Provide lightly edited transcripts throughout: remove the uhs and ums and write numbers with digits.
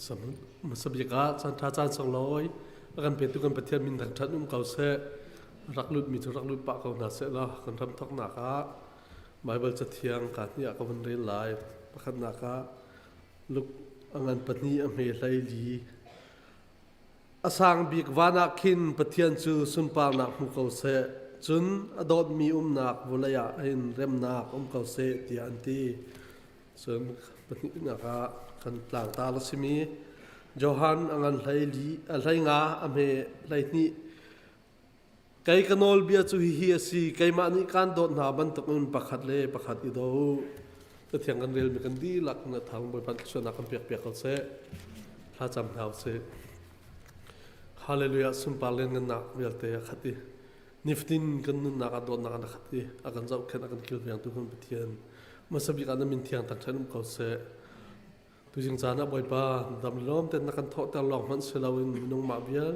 Hmasa bik ah caan ṭha caan sunglawi a kan petu kan Pathian min thangṭhat um ko seh. Rak lutmi cu rak lut pah ko hna seh law kan ram thawknak ah Baibal Cathiang kaa hnih ah ka vun rel lai. Pakhatnak ah Luke a ngan pahnih a hme hlei li. A sang bik van ah khin Pathian cu sunparnak hmu ko seh. Cun a dawtmi umnak vawlei ah hin remnak um ko seh tiah an ti. Cun pahnihnak ah kan tlangtar a simi Johan a ngan hlei li a hlei nga a hme hlei hnih. Kei ka nawlbia cu hihi a si, keimah nih kaan dawt hna bantukin pakhat le pakhat i do u. Cathiang kan relmi kan dihlak na thang Bawipa thluachuahnak kan pek piak ko seh. Thla cam hna usih. Hallelujah sunpar len ngannak vialte a khat i nifatin kan nunnak ah dawtnak an khat i a kan zohkhenh a kan kilvengtu kan Pathian hmasa bik ah na min thiang thangṭhat um ko seh. Tuzing caan ah Bawipa dam lawm ten na kan thawhter lawng hmanh si loin minung mah vial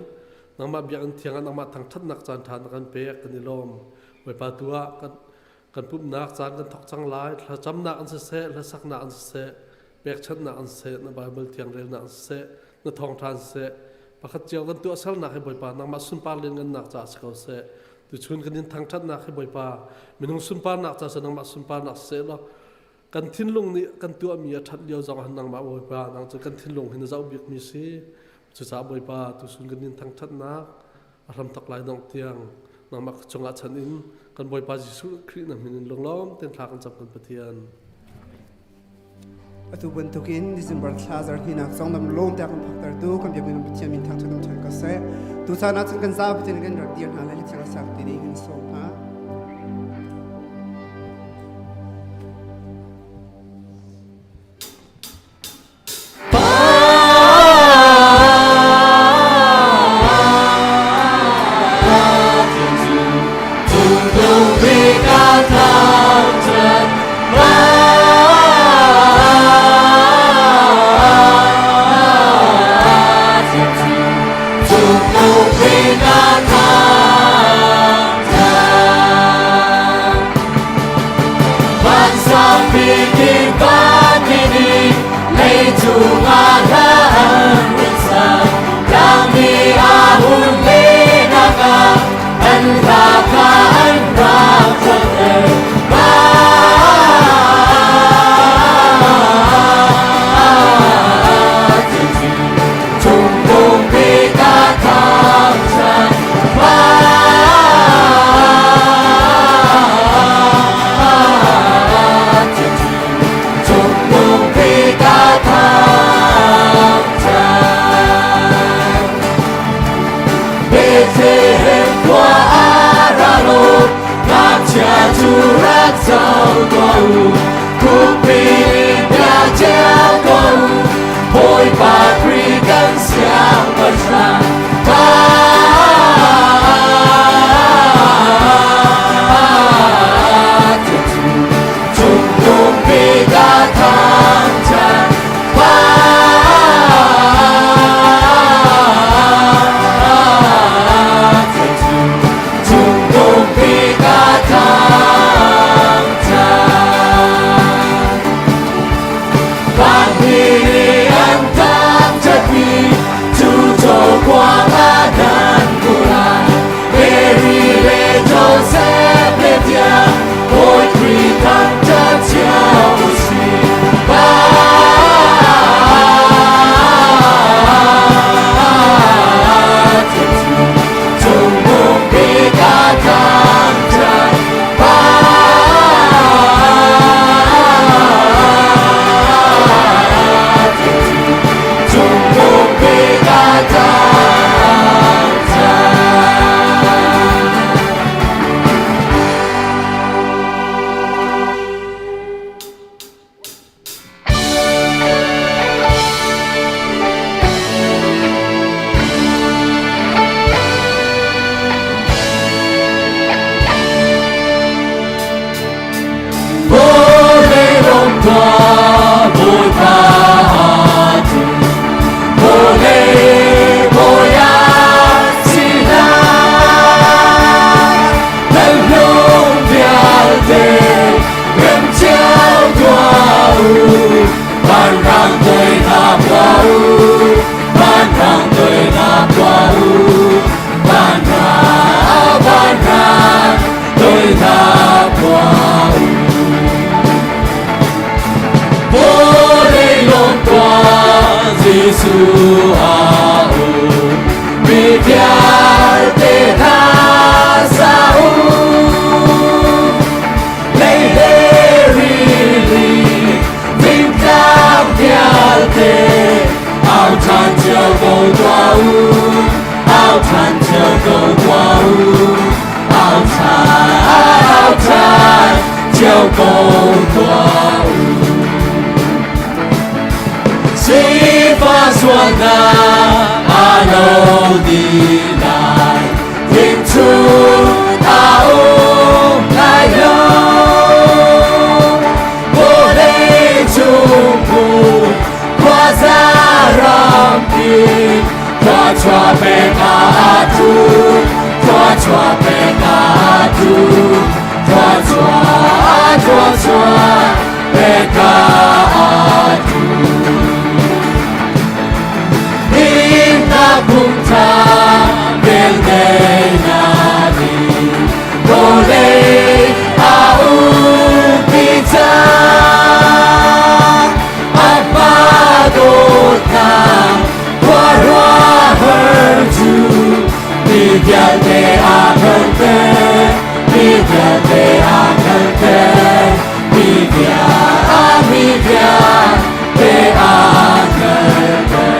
nangmah biakinn thiang ah nangmah thangṭhatnak caan ṭha na kan pek kan i lawm. Bawipa tu ah kan kan pumhnak caan kan thawk cang lai. Thlacamnak an siseh, hlasaknak an siseh, pekchanhnak an siseh, na Bible thiang relnak an siseh, na thawngṭha an siseh, pakhat cio kan tuahsernak hi Bawipa nangmah sunpar lianngannak caah si ko seh. Tuchun kan in thangṭhatnak hi Bawipa minung sunparnak caah si nangmah sunparnak siseh law kan thinlung nih kan tuahmi a ṭhat lio zong ah nangmah Bawipa nang cu kan thinlung hi na zoh bikmi si cucaah Bawipa tusun kan in thangṭhatnak a hramthok lai dongh tiang nangmah cungah chan in kan Bawipa Jesuh Khrih na min in lunglawm tein thla kan cam kan Pathian. Atu bantukin December thla zarhninak zong nam lawm te kan phaktertu kan biakinn kan Pathian min thangṭhat um ṭhan ko seh. Tuchan ah cun kan zapi in kan rak dir hna lai thiang sak ti ding in sawm hna. ti lai Thingchung a um lai lo Vawlei cung hmun khuaza rampi Thluachuah pek a tu Thluachuah pek a tu Thluachuah thluachuah pek a tu Himnak phungtha velngeih na ni vawlei a umpi cang a pa dawtnak khuaruahhar cu mi vialte a hngalhter mi vialte a hngalhter mi mi vialte a hngalhter.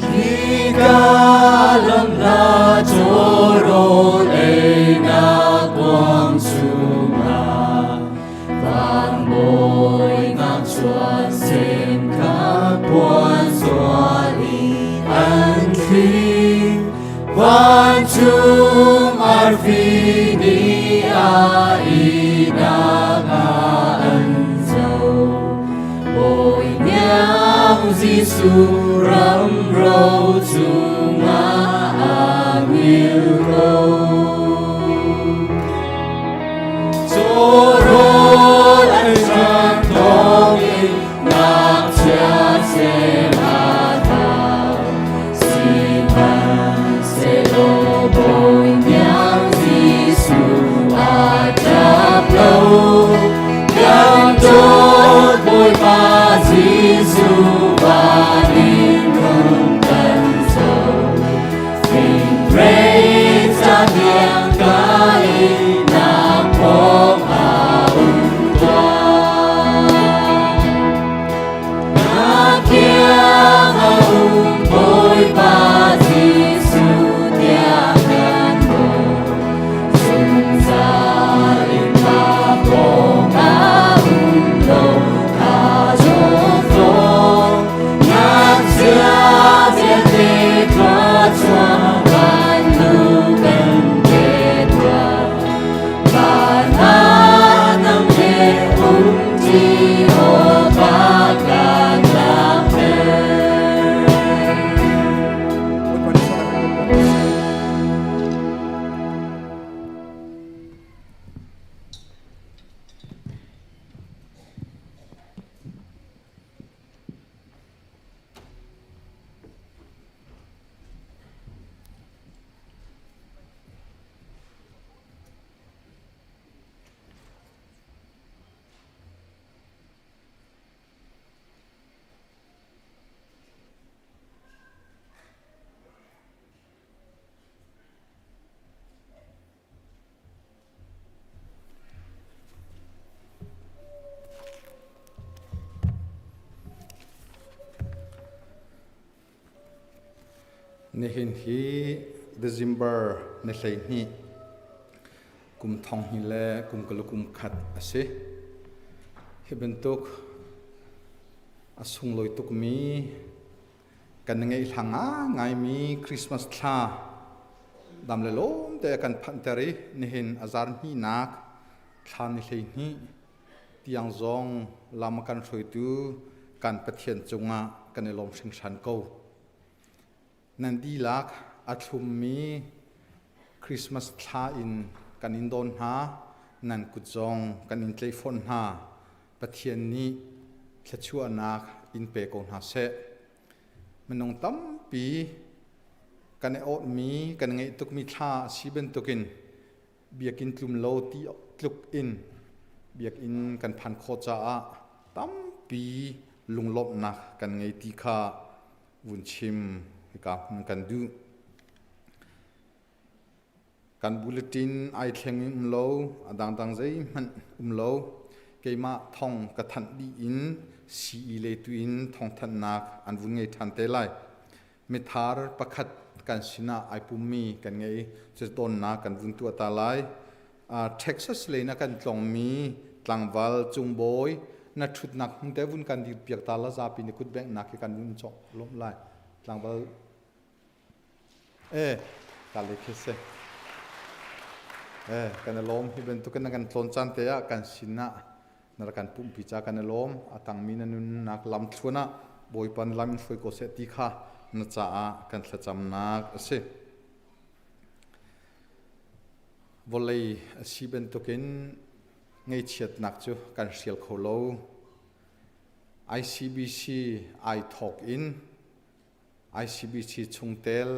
Khika lam hla cawrawl einak kuang chungah van bawi ngakchuan sem kha puan zual in an thli vancung arfi nih a ihnak ah an zoh Bawi Niang Jesuh ram ro cungah a hngilh ko. Cawrawl an ṭan thawngin ngakchia sem a thau. Sihmanhsehlaw Bawi Niang Jesuh a ṭap lo. Kan dawt Bawipa Jesuh van in rung kan zoh. Fingrei camiang ka ihnak pawng ah um tuah. Na kiang a um Bawipa Jesuh tiah kan nawl. Zungzal in ka pawng ah um law ka zaw fawn. Ngakchia vialte thluachuah van lu kan pe tuah. Van ah nang he um ṭi awkah ka tlakter. Bawipa nih sadak in kan bawm seh. Nihin hi December ni 12 kum 2000 le kum 21 a si. Hi bantuk a sunglawi tukmi kan ngeih hlang ngaimi Christmas thla dam le lawm te kan phanhter i nihin a zar hnihnak thla ni 12 tiang zong lam a kan hruaitu kan Pathian cungah kan i lawm hringhran ko. Nan dihlak a thlummi Christmas thla in kan in dawn hna, nan kut zong kan in tlaih fawn hna. Pathian nih thluachuahnak in pe ko hna seh. Minung tampi kan i awtmi, kan ngeih tukmi thla a si bantukin biakinn tlum lo ti tluk in biakinn kan phan khawh caah tampi lunglawmhnak kan ngei ti kha vun chim hika hmun kan duh. Kan bulletin ai thleng in um lo, a dangdang zeihmanh um lo. Keimah thong ka thanh dih in CE le tu in thawngthanhnak an vun ngei ṭhan te lai. Mithar pakhat kan sinah ai pummi kan ngei i tonnak kan vun tuah ta lai. Texas lei na kan tlongmi tlangval cungbawi na ṭhutnak hmun te vun kan dir piak ta la zapi ni kut benghnak hi kan vun cawk lawmh lai. Tlangval e ka le khi si. E kan i lawm hi bantuk in na kan tlawn caan te ah kan sinah na rak kan pumhpi ca kan i lawm. A tangmi na nunnak lam thluan ah Bawipa na lam in hruai ko seh ti kha na caah kan thlacamnak a si. Vawlei a si bantukin ngaihchiatnak cu kan hrial kho lo. ICBC ai thawk in ICBC chungtel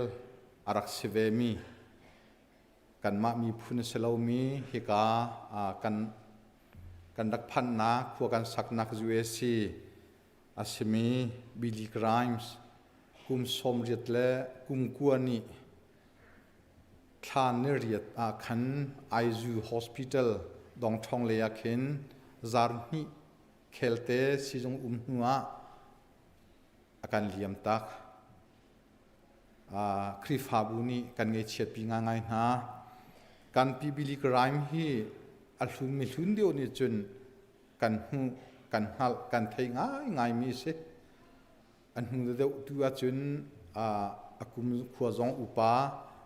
a rak si vemi kanmah miphun a si lomi hika kan kan rak phanhnak khua kan saknak USC a simi Billy Grimes kum 88 le kum kua nih thla ni riat ah khan Aizu Hospital dongṭhong lei ah khin zarhhnih khelte sizung um hnu ah a kan liam tak. Khrihfabu nih kan ngaihchiatpi ngaingai hna. Kan pi Billy Graham hi a hlun mi hlun deuh nih cun kan hmuh, kan hngalh, kan theih ngaingaimi a si. A hnu deuh tu ahcun a kum khua zong upa,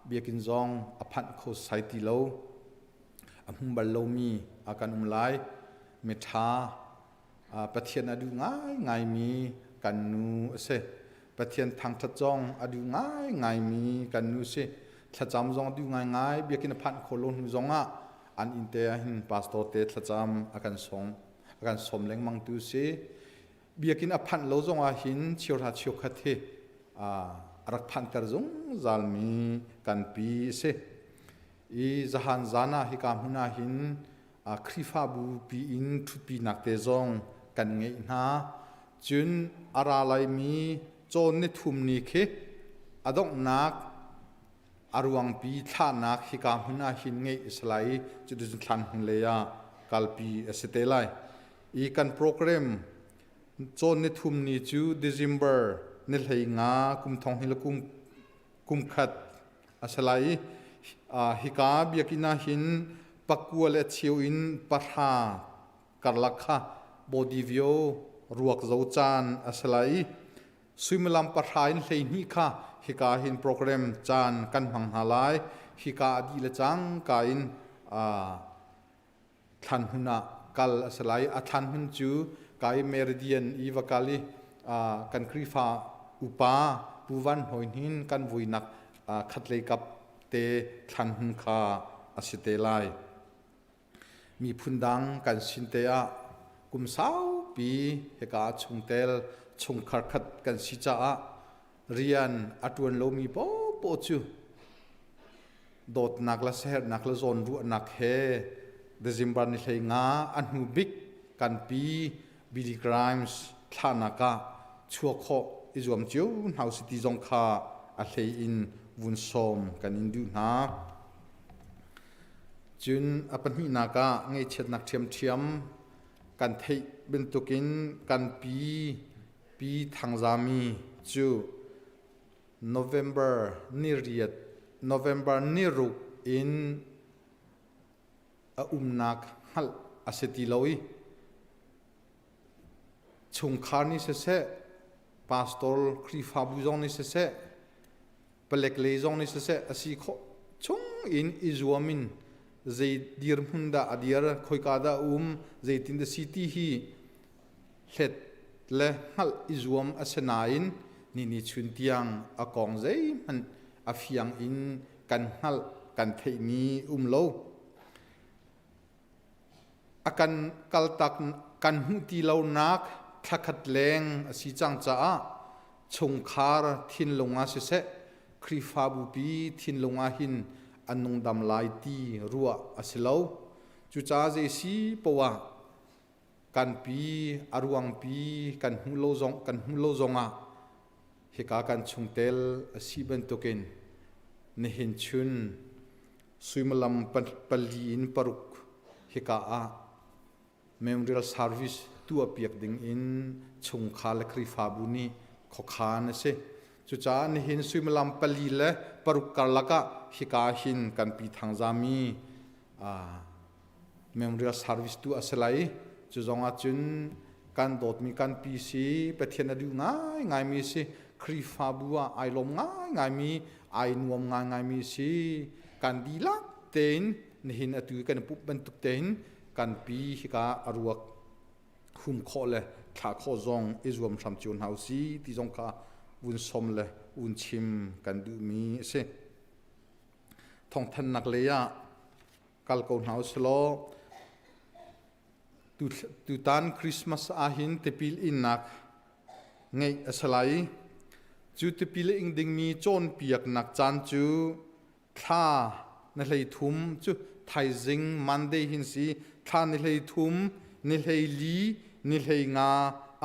biakinn zong a phanh kho sai ti lo. A hmu bal lomi a kan um lai. Miṭha, Pathian a duh ngaingaimi kan nu a si. Pathian thangṭhat zong a duh ngaingaimi kan nu a si. Thlacam zong a duh ngaingai. Biakinn a phanh khawh lo hnu zongah an inn te ah hin pastor te thlacam a kan sawm a kan sawm lengmang tu a si. Biakinn a phanh lo zongah hin cheuhra cheukhat hi a rak phanhter zungzalmi kan pi a si. I zahan zan ah hika hmun ah hin Khrihfabu pi in ṭhutpinak te zong kan ngeih hna. Cun a ra laimi cawn ni thum ni khi a donghnak a ruangpi thlahnak hika hmun ah hin ngeih a si lai i cuticun thlan hmun lei ah kalpi a si te lai. I kan program cawn ni thum ni cu December ni 15 kum thong hi le kum kum khat a si lai i hika biakinn ah hin pakua le cheu in pahra karlak kha bodivio ruak zo caan a si lai i suimilam pahra in 12 kha hika hin program caan kan hmang hna lai. Hika a dih le cangka in thlan hmun ah kal a si lai. A thlan hmun cu kai Meridian i va kal i kan Khrihfa upa Pu Van Hoi Hnin kan vuinak khatlei kap te thlan hmun kha a si te lai. Miphun dang kan sin te ah kum saupi hika chungtel chungkhar khat kan si caah rian a ṭuan lomi paohpaoh cu dawtnak le siaherhnak le zawnruahnak he December ni 15 a hnu bik kan pi Billy Grimes thlahnak ah chuah khawh i zuam cio hna usih ti zong kha a hlei in vun sawm kan in duh hna. Cun a pahnihnak ah ngaihchiatnak ṭhiamṭhiam kan theih bantukin kan pi Pi Thangzami cu November ni riat November ni ruk in a umnak hngalh a si ti lo i chungkhar nih siseh pastor Khrihfabu zong nih siseh palek lei zong nih siseh a si khawh chung in i zuam in zei dirhmun dah a dir khoika dah a um zeitin dah si ti hi hlet le hngalh i zuam a si nain ni ni chun tiang a kong zeihmanh a fiang in kan hngalh kan theihmi um lo. A kan kaltak kan hmuh ti lonak thlakhat leng a si cang caah chungkhar thinlung ah siseh Khrihfabu pi thinlung ah hin an nungdam lai ti ruah a si lo. Cucaah zei si poah kan pi a ruangpi kan hmuh lo zong kan hmuh lo zongah hika kan chungtel a si bantukin nihin chun suimilam pali in paruk hika ah memorial service tuah piak ding in chungkhar le Khrihfabu nih khuakhan a si. Cucaah nihin suimilam 4 le 6 karlak ah hika hin kan pi Thangzami memorial service tu a si lai. Cu zong ah cun kan dawtmi kan pi si, Pathian a duh ngaingaimi si, Khrihfabu ah ai lawm ngaingaimi, ai nuam ngaingaimi si. Kan dihlak tein nihin atu kan i pumh bantuk tein kan pi hika a ruak hum khawh le thlah khawh zong i zuam hram cio hna usi ti zong kha vun som le vun chim kan duhmi a si. Thawngthannak lei ah kal ko hna usilaw tutan Christmas ahhin tipil innak ngeih a si lai. Cu tipil ing dingmi cawnpiaknak caan cu thla na hlei thum cu thaizing Monday hin si thla ni hlei thum ni hlei li ni hlei nga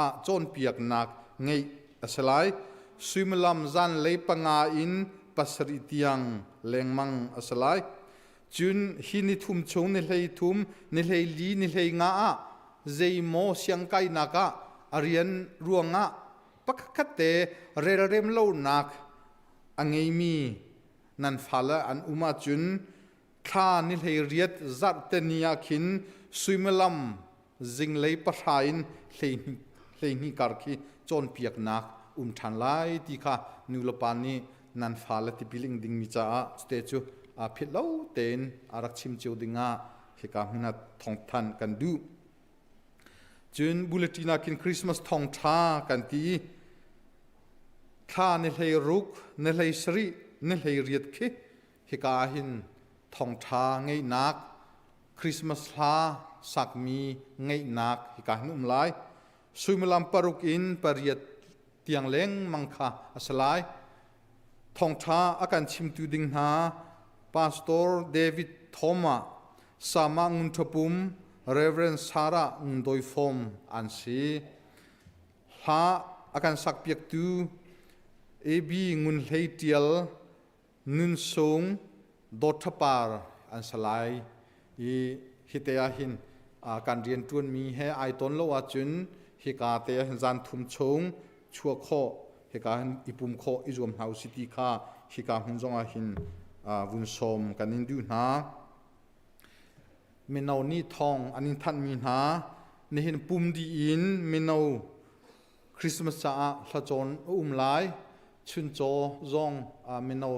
ah cawnpiaknak ngeih a si lai. Suimilam zanlei 5 in 7 tiang lengmang a si lai. Cun hi ni thum chung ni hlei thum ni hlei li ni hlei nga ah zeimaw siangkainak ah a rian ruangah pakhatkhat te relrem lonak a ngeimi nan fale an um ahcun thla ni hlei riat zarhte ni ah khin suimilam zinglei 10 in 12 kar khi cawnpiaknak um ṭhan lai ti kha nulepa nih nan fale tipil ing dingmi caah cute cu philh lo tein a rak chim cio dingah hika hmun ah thawngthanh kan duh. Cun bulletin ah khin Christmas thawngṭha kan ti i thla ni hlei ruk, ni hlei sarih, ni hlei riat khi hika ah hin thawngṭha ngeihnak, Christmas hla sakmi ngeihnak hika hin um lai. Suimilam 6 in 8 tiang lengmang kha a si lai. Thawngṭha a kan chimtu ding hna Pastor David Thoma, Sama Ngun Ṭhapum, Reverend Sarah Ngun Doi Fom an si. Hla a kan sakpiaktu AB Ngun Hlei Ṭial, Nun Sung, Dawt Ṭha Par an si lai. I hite ah hin kan rianṭuanmi he ai ton lo ahcun hika te ah hin zan thum chung chuah khawh hika hin i pum khawh i zuam hna usih ti kha hika hmun zong ah hin vun sawm kan in duh hna. Mino nih thawng an in thanhmi hna nihin pum dih in mino Christmas caah hlacawn a um lai. Chuncaw zong mino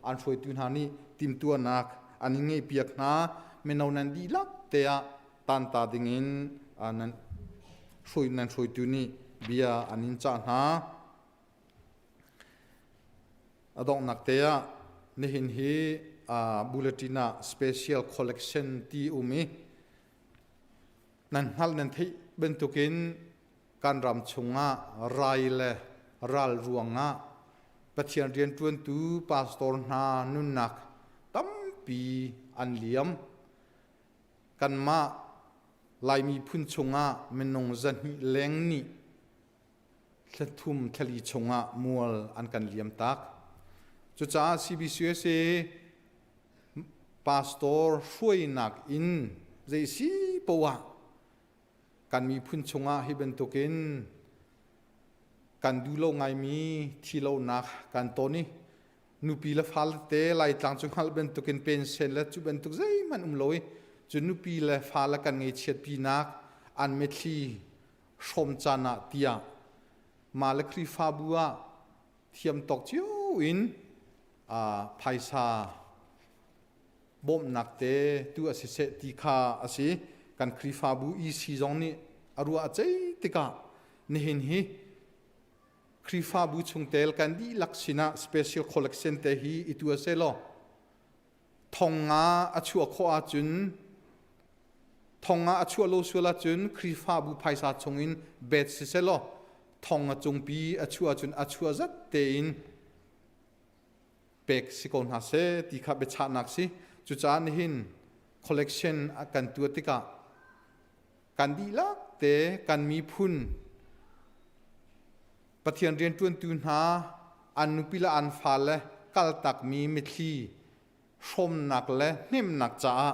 an hruaitu hna nih timtuahnak an in ngeihpiak hna. Mino nan dihlak te ah tanta dingin nan hruai nan hruaitu nih bia an in cah hna. A donghnak te ah nihin hi bulletin ah special collection ti um i nan hngalh nan theih bantukin kan ram chungah rai le ral ruangah Pathian rianṭuantu pastor hna nunnak tampi an liam. Kanmah Laimi phun chungah minung 200 leng nih thla thum thla li chungah mual an kan liam tak. Cucaah CBCUSA pastor hruainak in zei si poah kan miphun chungah hi bantukin kan duh lo ngaimi thi lonak kan ton i nupi le fale te Laitlang cu hngalh bantukin pension le cu bantuk zeihmanh um lo i cu nupi le fale kan ngeichiat pinak an mitthli hrawm caan ah tiah mah le Khrihfabu ah thiam tawk cio in phaisa bawmhnak te tu a siseh ti kha a si. Kan Khrihfabu EC zong nih a ruah a cei tikah nihin hi Khrihfabu chungtel kan dihlak sinah special collection te hi i tua selaw 500 a chuah khawh ahcun 500 a chuah lo sual ahcun Khrihfabu phaisa chungin bet si selaw 500 cungpi a chuah ahcun a chuah zat tein pek si ko hna seh ti kha biachahnak si. Cucaah nihin collection kan tuah tikah kan dihlak te kan miphun Pathian rianṭuantu hna an nupi le an fale kaltakmi mitthli hrawmnak le hnemhnak caah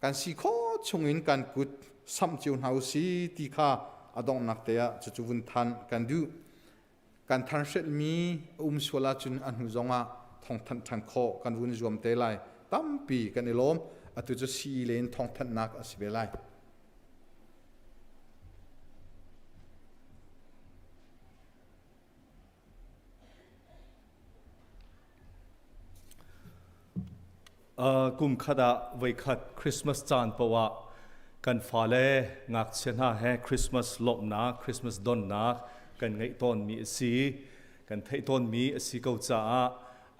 kan si khawh chungin kan kut samh cio hna u si ti kha a donghnak te ah cucu vun than kan duh. Kan thanhrelhmi a um sual ahcun a hnu zongah thawngthanh ṭhan khawh kan vun zuam te lai. Tampi kan i lawm. Atu cu sii len thawngthanhnak a si ve lai. Kum khat ah voikhat Christmas caan paoh ah kan fale ngakchia hna he Christmas lawmhnak, Christmas donnak kan ngeih tawnmi a si. Kan theih tawnmi a si ko caah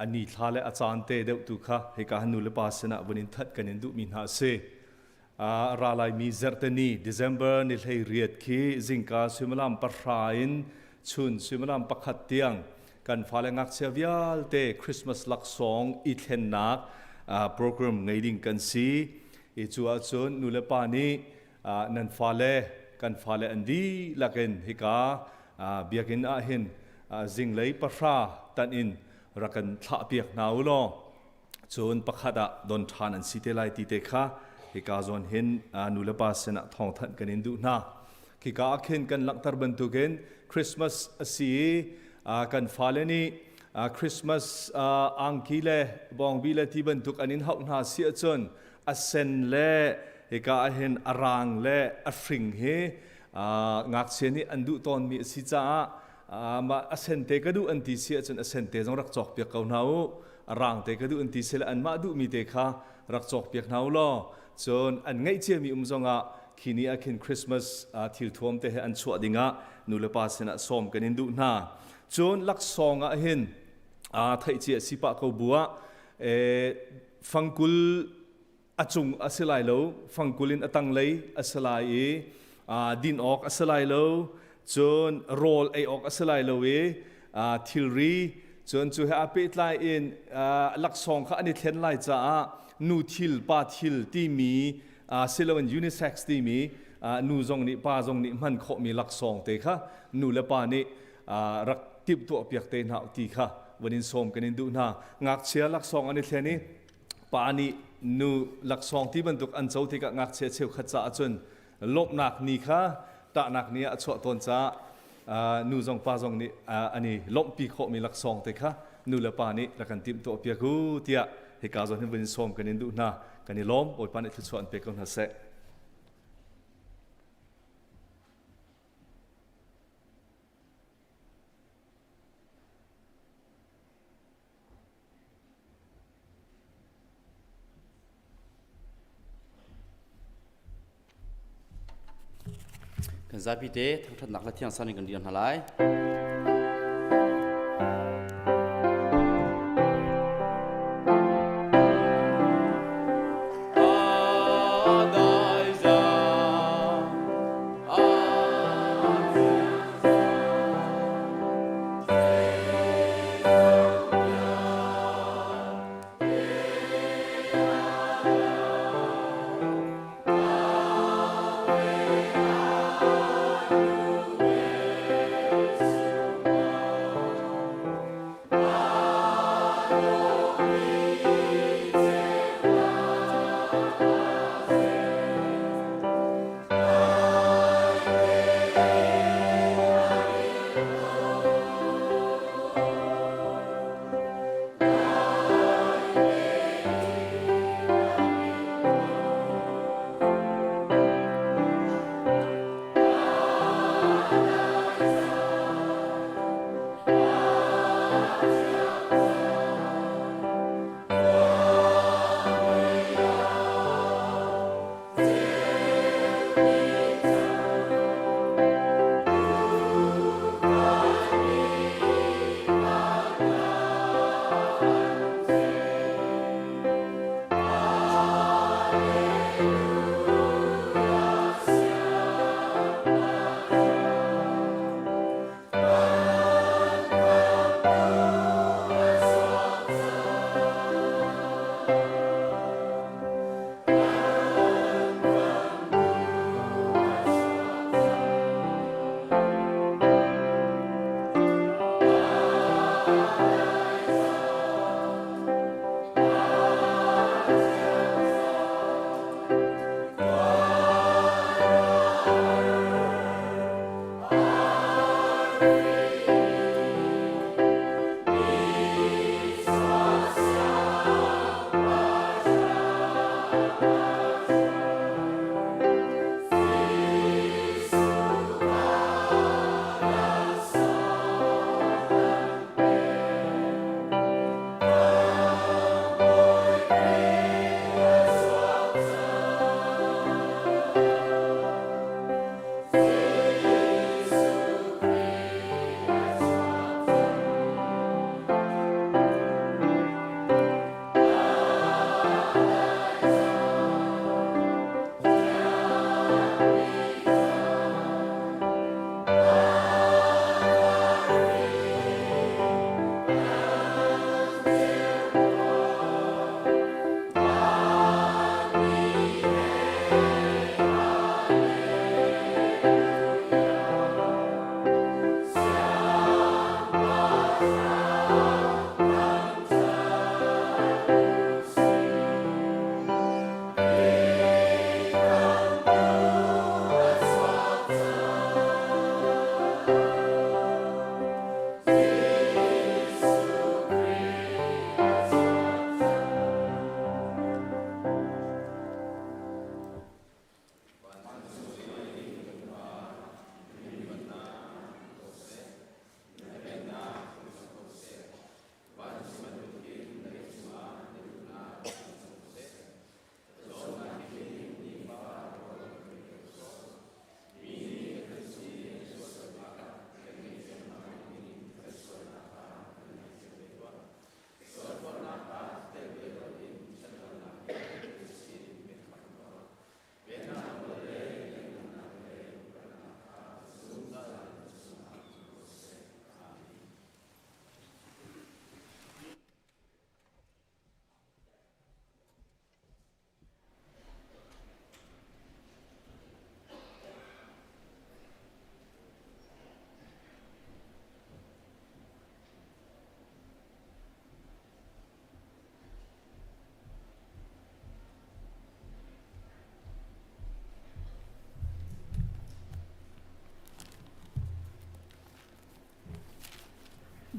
a ni thla le a caan te deuh tu kha hika nu le pa sinah vun in that kan in duhmi hna a si. A ra laimi zarhteni December ni 18 khi zingka suimilam 9 in chun suimilam 1 tiang kan fale ngakchia vialte Christmas laksawng i thlennak program ngei ding kan si. I cu ahcun nu le pa nih nan fale kan fale an dihlak in hika biakinn ah hin zinglei 9 tan in rak kan thlah piak hna u law cun pakhat ah don ṭhan an si te lai ti te kha hika zawn hin nu le pa sinah thawngthanh kan in duh hna. Khika ah khin kan langhter bantukin Christmas a si i kan fale nih Christmas angki le bawngbi le ti bantuk an in hauh hna si ahcun a sen le hika ah hin a rang le a hring hi ngakchia nih an duh tawnmi a si caah mah a sen te ka duh an ti si ahcun a sen te zong rak cawk piak ko hna u. A rang te ka duh an ti sile anmah duhmi te kha rak cawk piak hna u law cun an ngeih ciami um zongah khi ni ah khin Christmas thil thuam te he an chuah dingah nu le pa sinah sawm kan in duh hna. Cun laksawng ah hin theih cia si pah ko bu ah fangkul a cung a si lai lo, fangkul in a tanglei a si lai i din awk a si lai lo, cun rawl ei awk a si lai lo i thilri cun cu he aa pehtlai in laksawng kha an i thlen lai caah nu thil pa thil timi siloin unisex timi nu zong nih pa zong nih hman khawhmi laksawng te kha nu le pa nih rak timhtuah piak te hna ti kha van in sawm kan in duh hna. Ngakchia laksawng an i thlen i pa nih nu laksawng ti bantuk an co tikah ngakchia cheukhat caah cun lawmhnak ni kha tahnak ni ah a chuah tawn caah nu zong pa zong nih an i lawmhpi khawhmi laksawng te kha nu le pa nih rak kan timhtuah piak u tiah hika zawn hin vun in sawm kan in duh hna. Kan i lawm. Bawipa nih thluachuah an pe ko hna seh. Kan zapi te thangṭhatnak le thiang san in kan dir hna lai.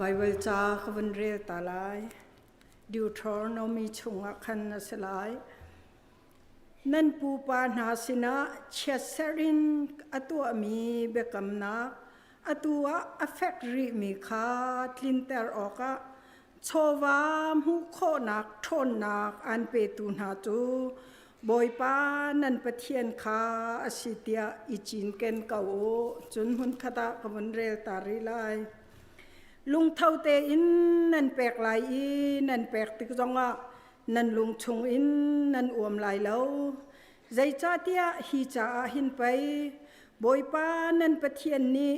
Baibal ca ka vun rel ta lai. Deuteronomy chungah khan a si lai. Nan pupa hna sinah chiatserh in a tuahmi biakamnak atu ah a fek rihmi kha tlinter awkah chawva hmuh khawhnak ṭhawnnak aan petu hna cu Bawipa nan Pathian kha a si tiah i cinken ko u. Cun hmunkhat ah ka vun rel ta rih lai. Lungtho tein nan pek lai i nan pek tik zongah nan lung chungin nan uam lai lo. Zeicahtiah hi caah hin pei Bawipa nan Pathian nih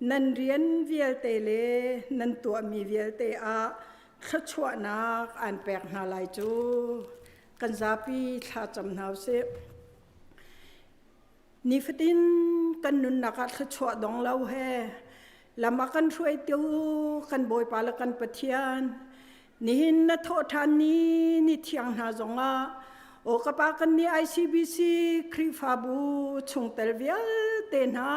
nan rian vialte le nan tuahmi vialte ah thluachuahnak aan pek hna lai cu. Kan zapi thla cam hna usih. Nifatin kan nunnak ah thluachuah dong lo he lam a kan hruaitu kan Bawipa le kan Pathian Nihin na thawh ṭhan ni ni thiang hna zongah aw ka pa kan nih ICBC Khrihfabu chungtel vialte hna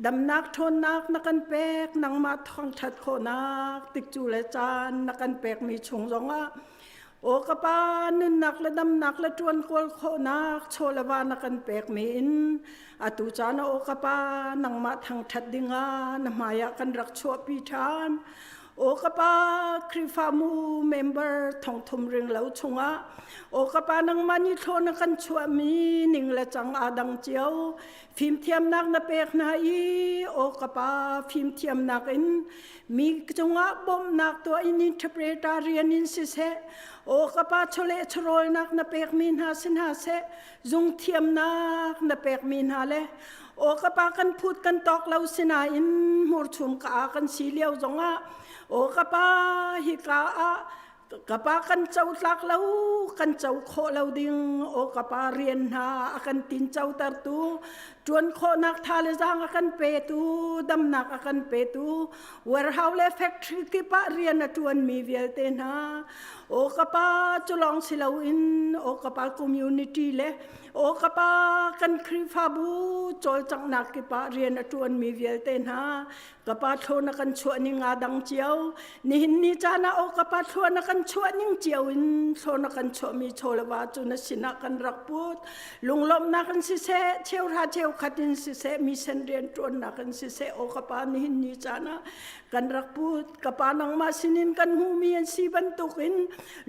damnak ṭhawnnak na kan pek nangmah thawngṭhat khawhnak tikcu le caan na kan pekmi chung zongah aw ka pa nunnak le damnak le ṭuan kawl khawhnak chaw le va na kan pekmi in atu caan ah aw ka pa nangmah thangṭhat dingah na hmaiah kan rak chuahpi ṭhan. Aw ka pa Khrihfamu member thongthum ring lo chungah aw ka pa nangmah nih thlaw na kan chuahmi ning le cang aa dang cio fimthiamnak na pek hna i aw ka pa fimthiamnak in mi cungah bawmhnak tuah in interpreter rian in siseh aw ka pa chawleh chawhrawlnak na pekmi hna si hna seh zungthiamnak na pekmi hna le aw ka pa kan phut kan tawk lo sinain hmurchum ka a kan si lio zongah aw ka pa hika ah ka pa kan co tlak lo kan co khawh lo ding aw ka pa rian hna a kan tin cotertu ṭuan khawhnak tha le zaang a kan petu damnak a kan petu warehouse le factory kip ah rian a ṭuanmi vialte hna aw ka pa cu lawng si loin aw ka pa community le aw ka pa kan Khrihfabu cawlcanghnak kip ah rian a ṭuanmi vialte hna ka pa thlaw na kan chuah ning aa dang cio nihin ni caan ah aw ka pa thlaw na kan chuah ning cio in thlaw na kan chuahmi chaw le va cu na sinah kan rak put lunglawmhnak in siseh cheuhra cheukhat in siseh mission rian ṭuannak in siseh aw ka pa nihin ni caan ah kan rak put ka pa nangmah sinin kan hmuhmi an si bantukin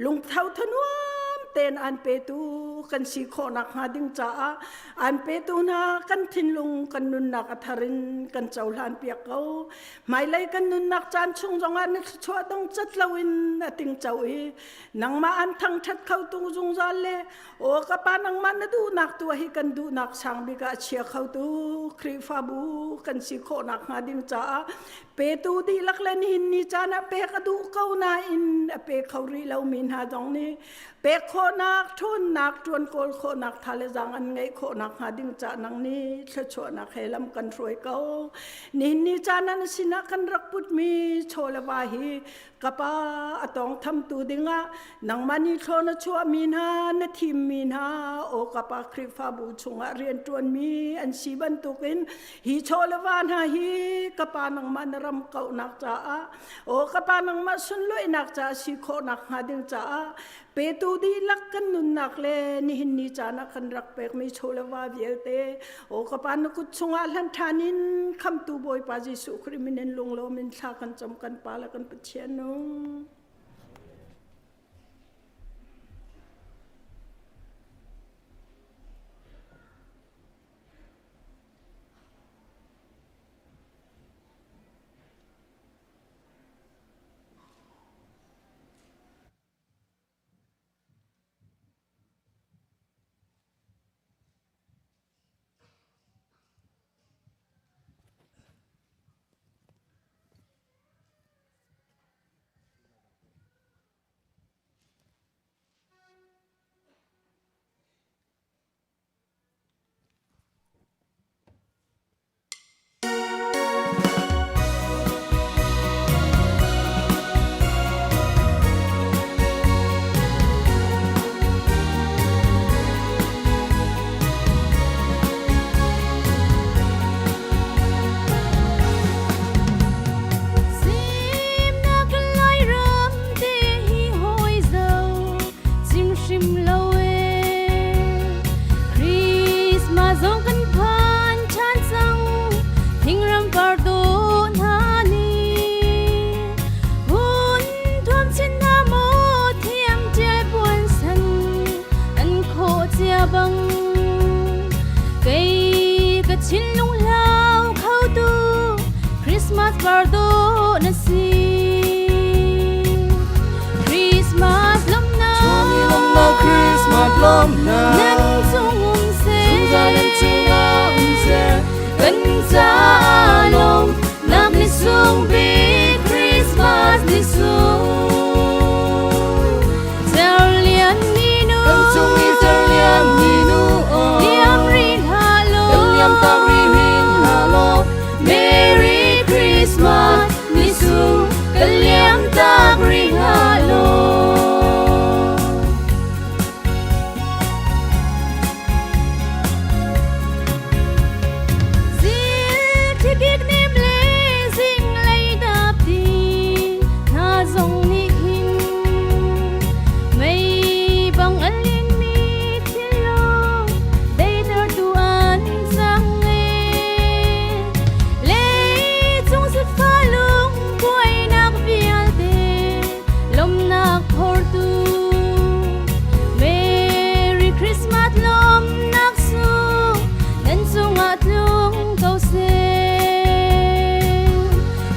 lungtho thanuam tein an petu kan si khawhnak hnga ding caah an petu hna kan thinlung kan nunnak a thar in kan cohlan piak ko hmailei kan nunnak caan chung zongah na thluachuah dong cat loin a tingco i nangmah an thangṭhat kho tu zungzal le aw ka pa nangmah na duhnak tu hi kan duhnak sang bik ah a chia kho tu Khrihfabu kan si khawhnak hnga ding caah petu dihlak le nihin ni caan ah pek a duh ko nain a pe kho rih lomi hna zong nih pek khawhnak ṭhawnnak ṭuan kawl khawhnak tha le zaang an ngeih khawhnak hnga ding ca nang nih thluachuahnak he lam kan hruai ko nihin ni caan ah na sinah kan rak putmi chaw le va hi ka pa a tawng thamtu dingah nangmah nih thlaw na chuahmi hna na thimmi hna aw ka pa Khrihfabu chungah rianṭuanmi an si bantukin hi chaw le va hna hi ka pa nangmah na ram kauhnak caah aw ka pa nangmah sunlawihnak caah si khawhnak hnga ding caah petu dihlak kan nunnak le nihin ni caan ah kan rak pekmi chaw le va vialte aw ka pa na kut chungah hlan ṭhan in khamtu Bawipa Jesuh Khrih min in lunglawm in thla kan cam kan pa le kan Pathian nung. Christmas pardo na si. Christmas lawmnak. Chuahni lawmnak Christmas lawmnak. Nan cung um seh. Zungzal nan cungah um seh. Kan caah lawmnak ni sung bik Christmas ni sung. Cerlian ni nu. Kan cung i cerlian ni nu aw. Liam rih hlah law. Kan liam tak rih hin hlah law. Merry Christmas ni sung kan liam tak rih hlah law. Zil thikik nem le zinglei dapti hna zong nih hin mei bang a linmi thinlung deitertu an cang e. Leicung sifah lungkuainak vialte lawmnak phortu Merry Christmas lawmnak sung nan cungah tlung ko seh.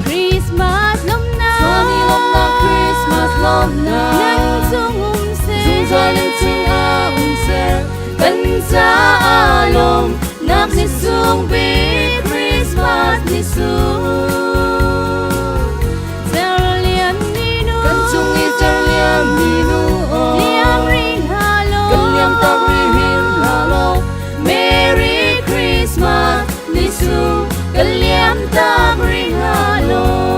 Christmas lawmnak Chuahni lawmnak Christmas lawmnak. nan cung um seh. Zungzal nan cungah um seh. Kan caah lawmnak ni sung bik Christmas ni sung. Cerlian ni nu. Kan cung i cerlian ni nu aw. Liam rih hlah law. Kan liam tak rih hin hlah law. Merry Christmas ni sung kan liam tak rih hlah law.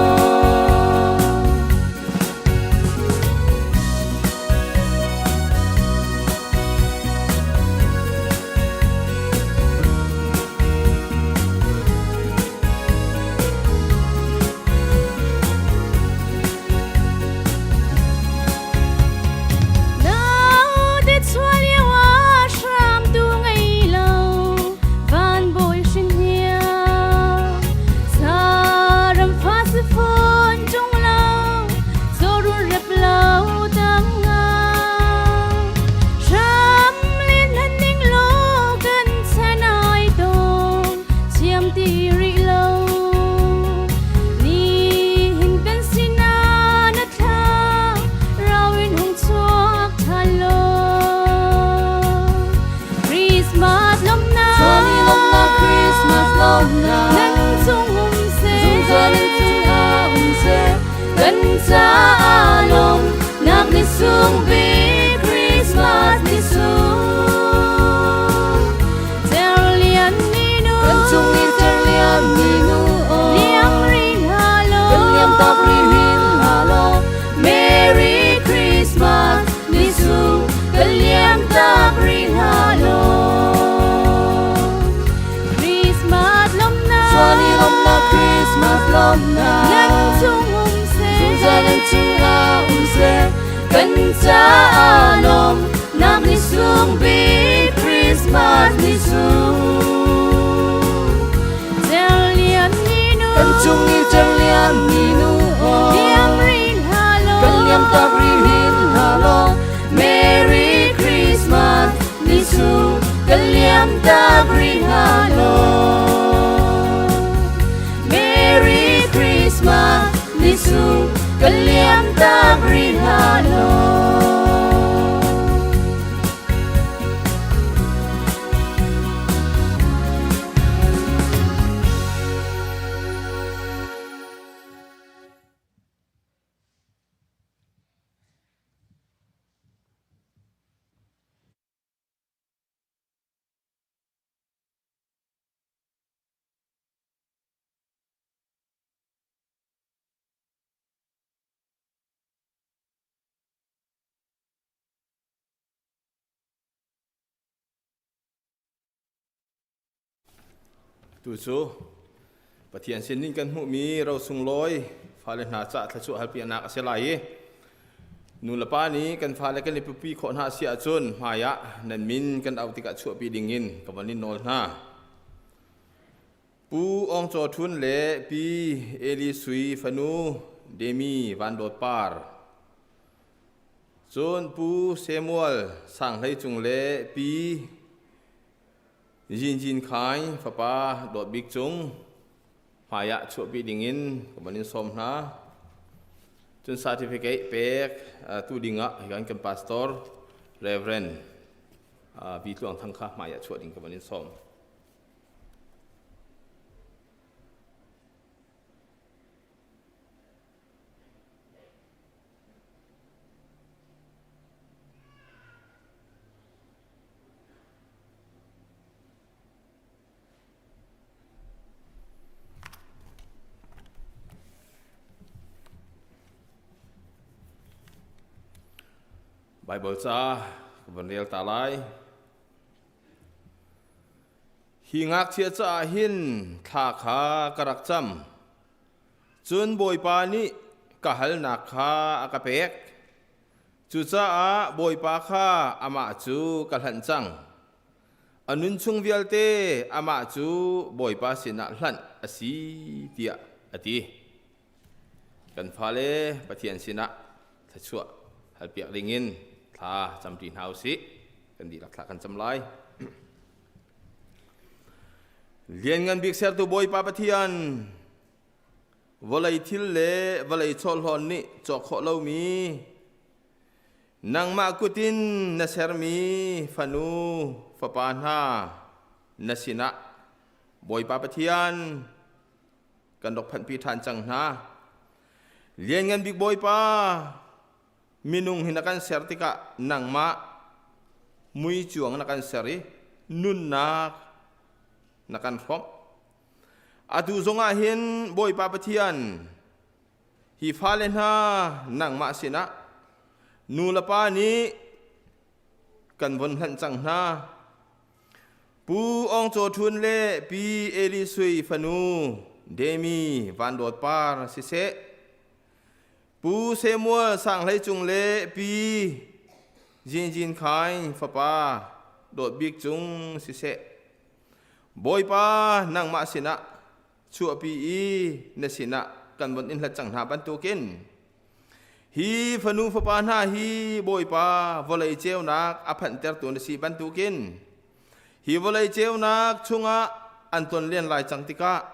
Naute chuah lio ah hramtu ngei lo van bawi hrin hniang saram fa si fawn ṭung lo zawrun rep lo tam ngang hram len hlan ning law kan chan ai dawng chiam ti rih lo nihin kan sinah na thla rau in hung chuak ṭhan law Christmas lawmnak Chuahni lawmnak Christmas lawmnak. nan cung um seh. Zungzal nan cungah um seh. Kan caah lawmnak ni sung bik Christmas ni sung. Cerlian ni nu. Kan cung i cerlian ni nu aw. Liam rih hlah law. Kan liam tak rih hin hlah law. Merry Christmas ni sung kan liam tak rih hlah law. Christmas lawmnak. Chuahni lawmnak Christmas lawmnak. Nan cung um seh. Zungzal nan cungah um seh. Kan caah lawmnak ni sung bik Christmas ni sung. Cerlian ni nu. Kan cung i cerlian ni nu aw. Liam rih hlah law. Kan liam tak rih hin hlah law. Merry Christmas ni sung kan liam tak rih hlah law. Merry Christmas ni sung kan liam tak rih hlah law. Tu cu Pathian sinin kan hmuhmi ro sunglawi fale hna cah thluachuah halpiaknak a si lai i nu le pa nih kan fale kan i pupi khawh hna si ahcun hmai ah nan min kan auh tikah chuahpi dingin ka van in nawl hna. Pu Awng Caw Ṭhun le Pi Eli Sui fanu Demi Van Dawt Par. Cun Pu Samuel Sang Hlei Cung le Pi Jin Jin Khai fapa Dawt Bik Cung. Hmai ah chuahpi dingin ka van in sawm hna. Cun certificate pek tu dingah hikan kan pastor Reverend Vi Tluang Thang kha hmai ah chuah ding ka van in sawm. Baibal ca ka van rel ta lai. Hi ngakchia caah hin thla kha ka rak cam. Cun Bawipa nih ka halnak kha a ka pek. Cucaah Bawipa kha amah cu ka hlanh cang. A nun chung vialte amah cu Bawipa sinah hlanh a si tiah a ti. Kan fale Pathian sinah thluachuah halpiak dingin thla camṭi hna u sih. Kan dihlak thla kan cam lai. Lianngan bik sertu Bawipa Pathian, vawlei thil le vawlei chawhlawn nih cawk khawh lomi nangmah kut in na sermi fanu fapa hna na sinah Bawipa Pathian kan rak phanhpi ṭhan cang hna. Lianngan bik Bawipa, minung hi na kan ser tikah nangmah mui cuang na kan ser i nunnak na kan hrawmh. Atu zongah hin Bawipa Pathian, hi fale hna nangmah sinah nu le pa nih kan von hlanh cang hna. Pu Aung Caw Htun le Pi Eli Sui fanu Demi Van Dawt Par siseh, Pu Samuel Sang Hlei Cung le Pi Jin Jin Khaing fapa Dawt Bik Cung siseh, Bawipa nangmah sinah chuahpi i na sinah kan von in hlat cang hna bantukin Hi fanu fapa hna hi Bawipa vawlei ceunak a phanhtertu na si bantukin hi vawlei ceunak chungah an ton len lai cang tikah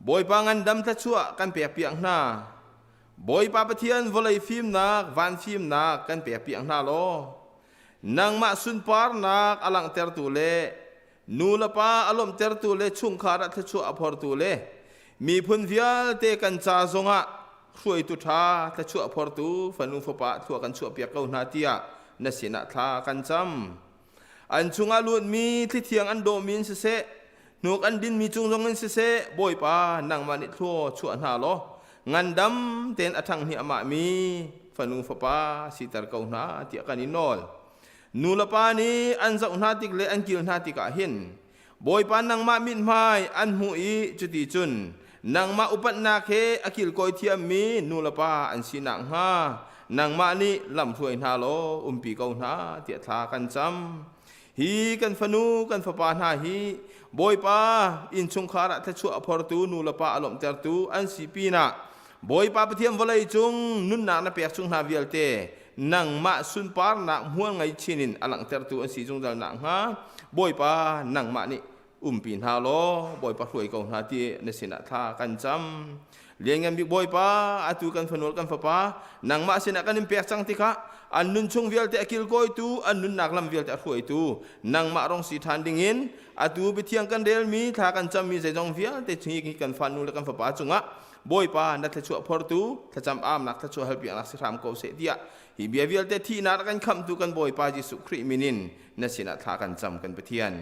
Bawipa ngandam thluachuah kan pek piak hna. Bawipa Pathian vawlei fimnak, van fimnak kan pek piak hna law nangmah sunparnak a langhtertu le nu le pa a lawmhtertu le chungkhar ah thluachuah a phortu le miphun vialte kan ca zongah hruaitu ṭha thluachuah phortu fanu fapa thlua kan chuahpiak ko hna tiah na sinah thla kan cam. An chungah luatmi thlithiang an dawhmi in siseh, hnuk an dinmi cung zong in siseh, Bawipa nangmah nih thlua chuah hna law ngandam tein a ṭhang hi amah mi fanu fapa siter ko hna tiah kan i nawl. Nu le pa nih an zoh hna tik le an kil hna tikah hin Bawipa nangmah mithmai an hmuh i cuti cun nangmah upatnak he a kilkawi thiammi nu le pa an si nakhnga nangmah nih lamhruai hna law umpi ko hna tiah thla kan cam. Hi kan fanu kan fapa hna hi Bawipa innchungkhar ah thluachuah a phortu nu le pa a lawmhtertu an si pinah Bawipa Pathian vawlei cung nunnak na pek chung hna vialte nangmah sunparnak hmual ngei chin in a langhtertu an si zungzal nakhnga Bawipa nangmah nih umpi hna law Bawipa hruai ko hna ti na sinah thla kan cam. Lianngan bik Bawipa, atu kan fanul kan fapa, nangmah sinah kan in pek cang tikah an nun chung vialte a kilkawitu, an nunnak lam vialte a hruaitu, nangmah rong si ṭhan dingin atu biathiang kan relmi, thla kan cammi zeizong vialte hi kan fanu le kan fapa cungah Bawipa na thluachuah phortu thlacam amnak thluachuah halpiaknak si hram ko seh tiah hi bia vialte thihnak a kan khamhtu kan Bawipa Jesuh Khrih min in na sinah thla kan cam kan Pathian.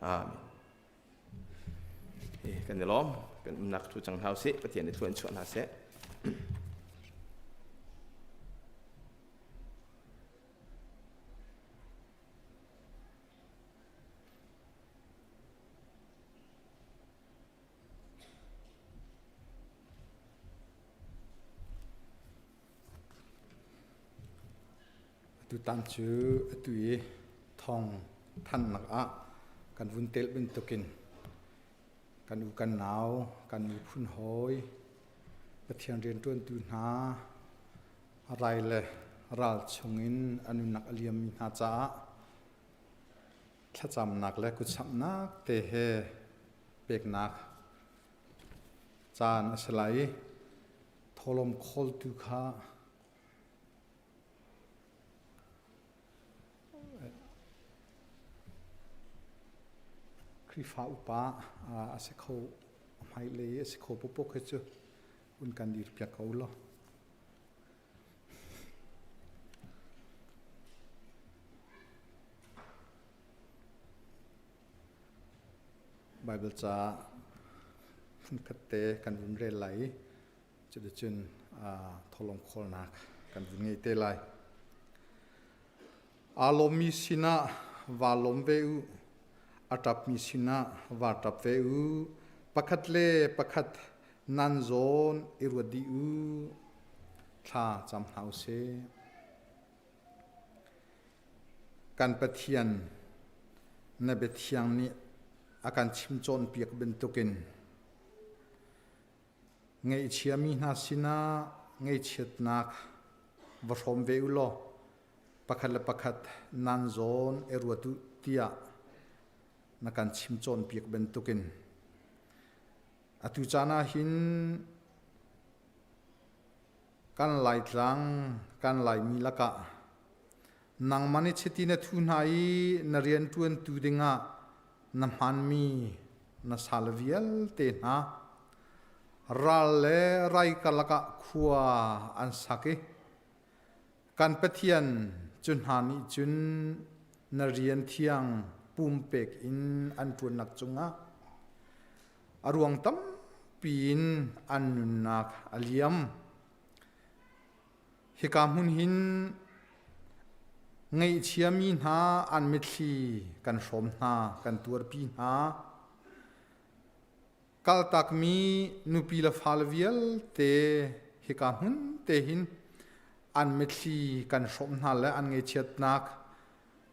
Amen. Kan i lawm kan umnak thu cang hna usih Pathian nih thluan chuah hna seh. Atutan cu atu i thawng thannak ah kan vun telh bantukin kan u kan nau kan miphun hawi Pathian rianṭuantu hna rai le ral chungin a nunnak a liammi hna caah thlacamnak le kutsamhnak te he peknak. Caan a si lai i thawhlawm khawltu kha Khrihfa upa a si kho hmailei a si kho pawpaw khi cu un kan dir piak ko law. Baibal ca phunkhat te kan vun rel lai i cuticun thawhlawm khawlnak kan vun ngei te lai. Aa lawmmi sinah vaa lawm ve u, a ṭapmi sinah vaa ṭap ve u. Pakhat le pakhat nan zawn i ruat dih u. Thla cam hna u sih. Kan Pathian, na biathiang nih a kan chim cawnpiak bantukin ngaihchiami hna sinah ngaihchiatnak va hrawm ve u law pakhat le pakhat nan zawn i ruat u tiah na kan chim cawnpiak bantukin atu caan ah hin Kan Laitlang, kan Laimi lakah nangmah nih chiti na thu hna i na rianṭuantu dingah na hmanmi na sal vialte hna ral le rai karlak ah khua an sak i kan Pathian cu hna nih cun na rian thiang pumpek in an ṭuannak cungah A ruang tampi in an nunnak a liam. Hika hmun hin ngaihchiami hna an mitthli kan hrawm hna, kan tuarpi hna. Kaltakmi nupi le fale vialte hika hmun te hin an mitthli kan hrawm hna le an ngaihchiatnak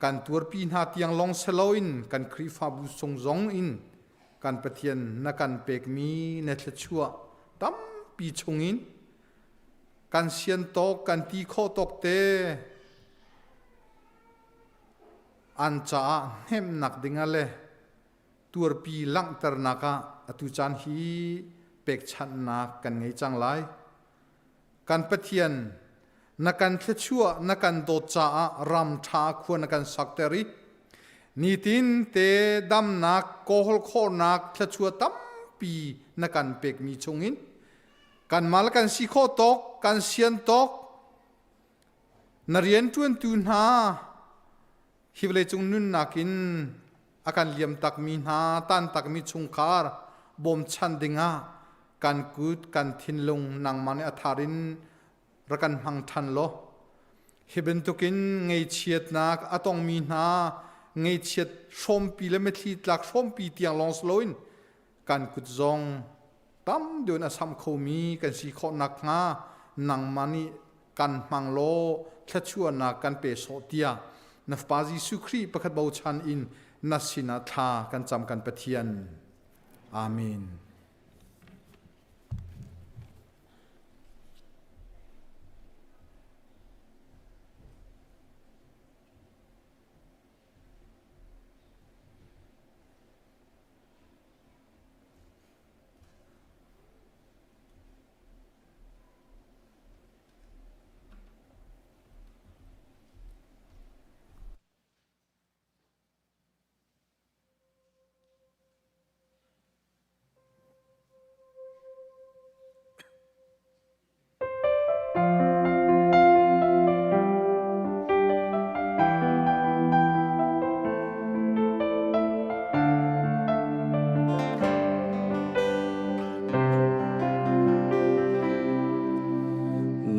kan tuarpi hna tiang lawng si loin kan Khrihfabu sung zong in kan Pathian na kan pekmi na thluachuah tampi chungin kan sian tawk kan ti khawh tawk te an caah hnemhnak dingah le tuarpi langhternak ah atu caan hi pekchanhnak kan ngei cang lai. Kan Pathian, na kan thluachuah na kan dawt caah ram ṭha khua na kan sakter i nitin te damnak kawhol khawhnak thluachuah tampi na kan pekmi chungin kanmah le kan si khawh tawk kan sian tawk na rianṭuantu hna hi vawleicung nunnak in a kan liam takmi hna tantakmi chungkhar bawmchan dingah kan kut kan thinlung nangmah nih a thar in rak kan hmang ṭhan law hi bantukin ngeichiatnak a tongmi hna ngeichiat hrawmpi le mitthli tlak hrawmpi tiang lawng si loin kan kut zong tam deuh in a sam khomi kan si khawh nakhnga nangmah nih kan hmang law thluachuahnak kan pe sawh tiah na Fapa Jesuh Khrih pakhat bochan in na sinah thla kan cam kan Pathian. Amen.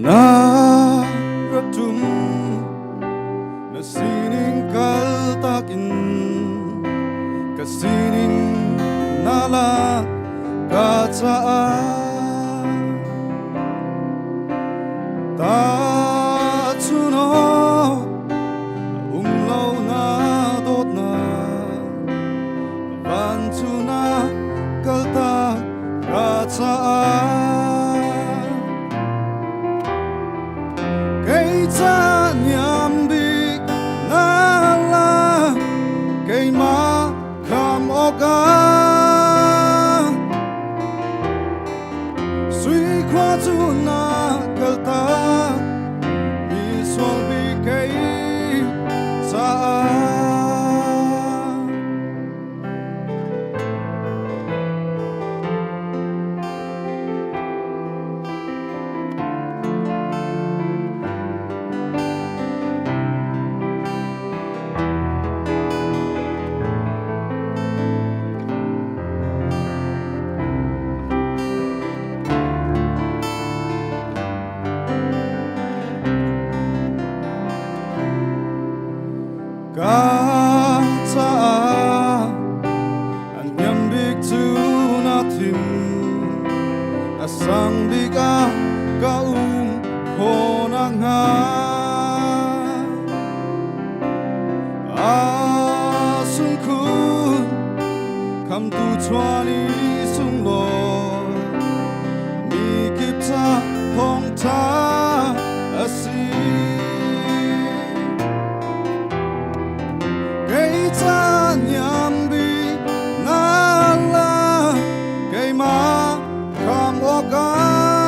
Na rak tum na sining kal takin ka sining na lak ka caah ta chuno um lo na dawtna van cu na kalta ka caah kei ca niam bik na la keimah kham awkah. Khamtu chuan i sunglawi mi kip ca thawngṭha a si. Kei ca niam bik na la keimah kham awkah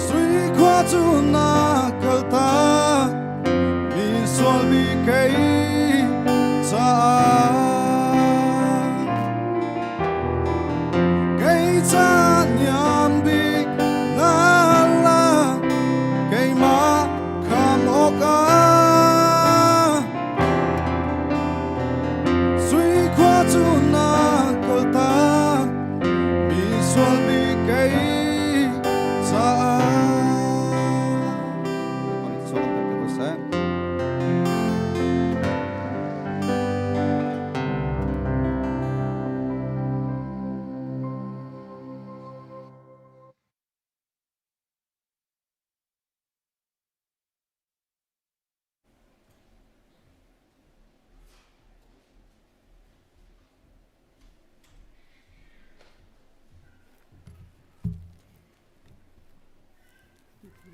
sui khua cu na kaltak mi sual mi kei caah kei ca niam bik na la keimah kham awkah sui khua cu na kaltak mi sual mi kei caah.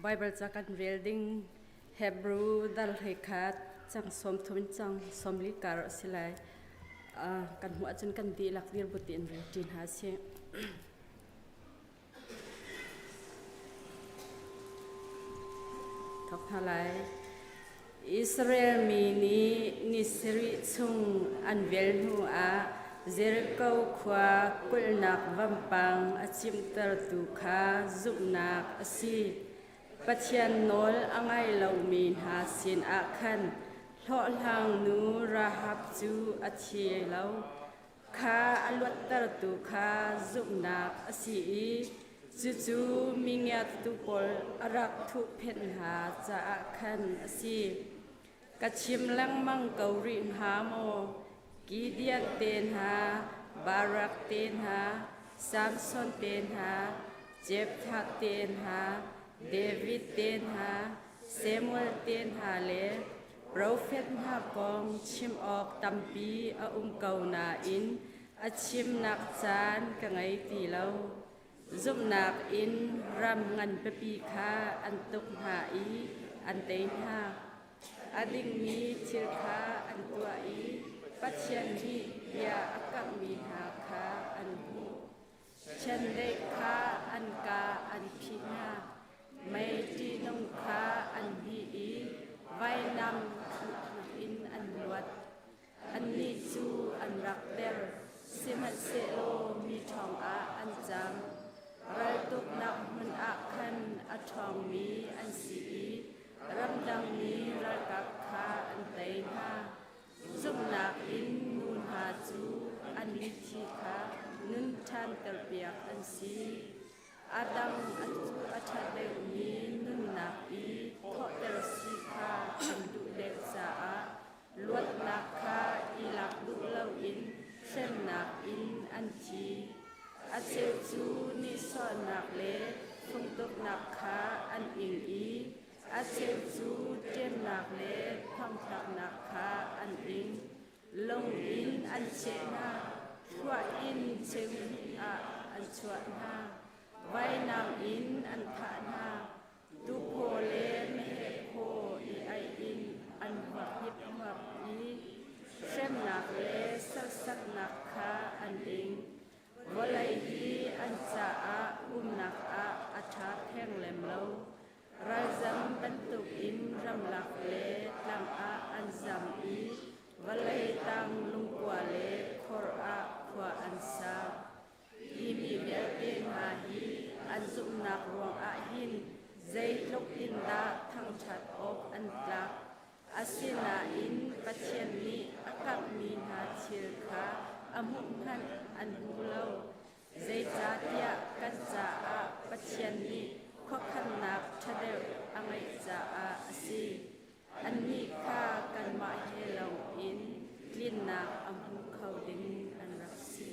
Bible ca kan rel ding Hebrew dal hlei khat cang 30 in cang 40 kar a si lai. Kan hmuh ahcun kan dihlak dir bu tiin rel ṭi hna sih. Thawk hna lai. Israel mi nih ni sarih chung an vel hnu ah Jericho khua kulhnak vampang a cimhtertu kha zumhnak a si. Pathian nawl a ngai lomi hna sinah khan hlawhhlangnu Rahab cu a thi lo. Kha a luattertu kha zumhnak a si i cucu mingiatu pawl a rak thuhphenh hna caah khan a si. Ka chim lengmang ko rih hnga maw? Gideon te hna, Barak te hna, Samson te hna, Jephthah te hna, David te hna, Samuel te hna le Profet hna kong chim awk tampi a um ko nain a chimnak caan ka ngei ti lo. Zumhnak in ram nganpipi kha an tuk hna i an tei hna. A dingmi thil kha an tuah i Pathian nih bia a kamhmi hna kha an hmuh. Chiandeih kha an kaa an phih hna. Mei ṭihnung kha an hmih i vainam in an luat. Annih cu an rak der, sihmanhsehlaw mi ṭhawng ah an cang. Raltuknak hmun ah khan a ṭhawngmi an si i ramdangmi ralkap kha an tei hna. Zumhnak in nu hna cu an mithi kha nun ṭhanterpiak an si. A dang a ṭha deuhmi nunnak i thawhter si kha an duh deuh caah luatnak kha i lak duh loin hremnak in an thi. A cheu cu nihsawhnak le fungtuknak kha an ing i a cheu cu ṭemnak le thongthlaknak kha an ing. Lung in an cheh hna, thluah in cheu hnih ah an chuah hna, vainam in an thah hna, tuuphaw le meheh phaw i aih in an huap hiphuap i hremnak le serhsatnak kha an ing. Vawlei hi an caah umnak ah a ṭha theng lem lo. Ralzam bantukin ramlak le tlang ah an zam i vawlei tang lungkua le khor ah khua an sa. Hi mi vialte hna hi an zumhnak ruangah hin zeitluk in dah thangṭhat awk an tlak. Asinain Pathian nih a kamhmi hna thil kha a hmuh hmanh an hmu lo. Zeicahtiah kan caah Pathian nih khuakhannak ṭha deuh a ngeih caah a si. Annih kha kanmah he lawngin tlinnak a hmu kho ding an rak si.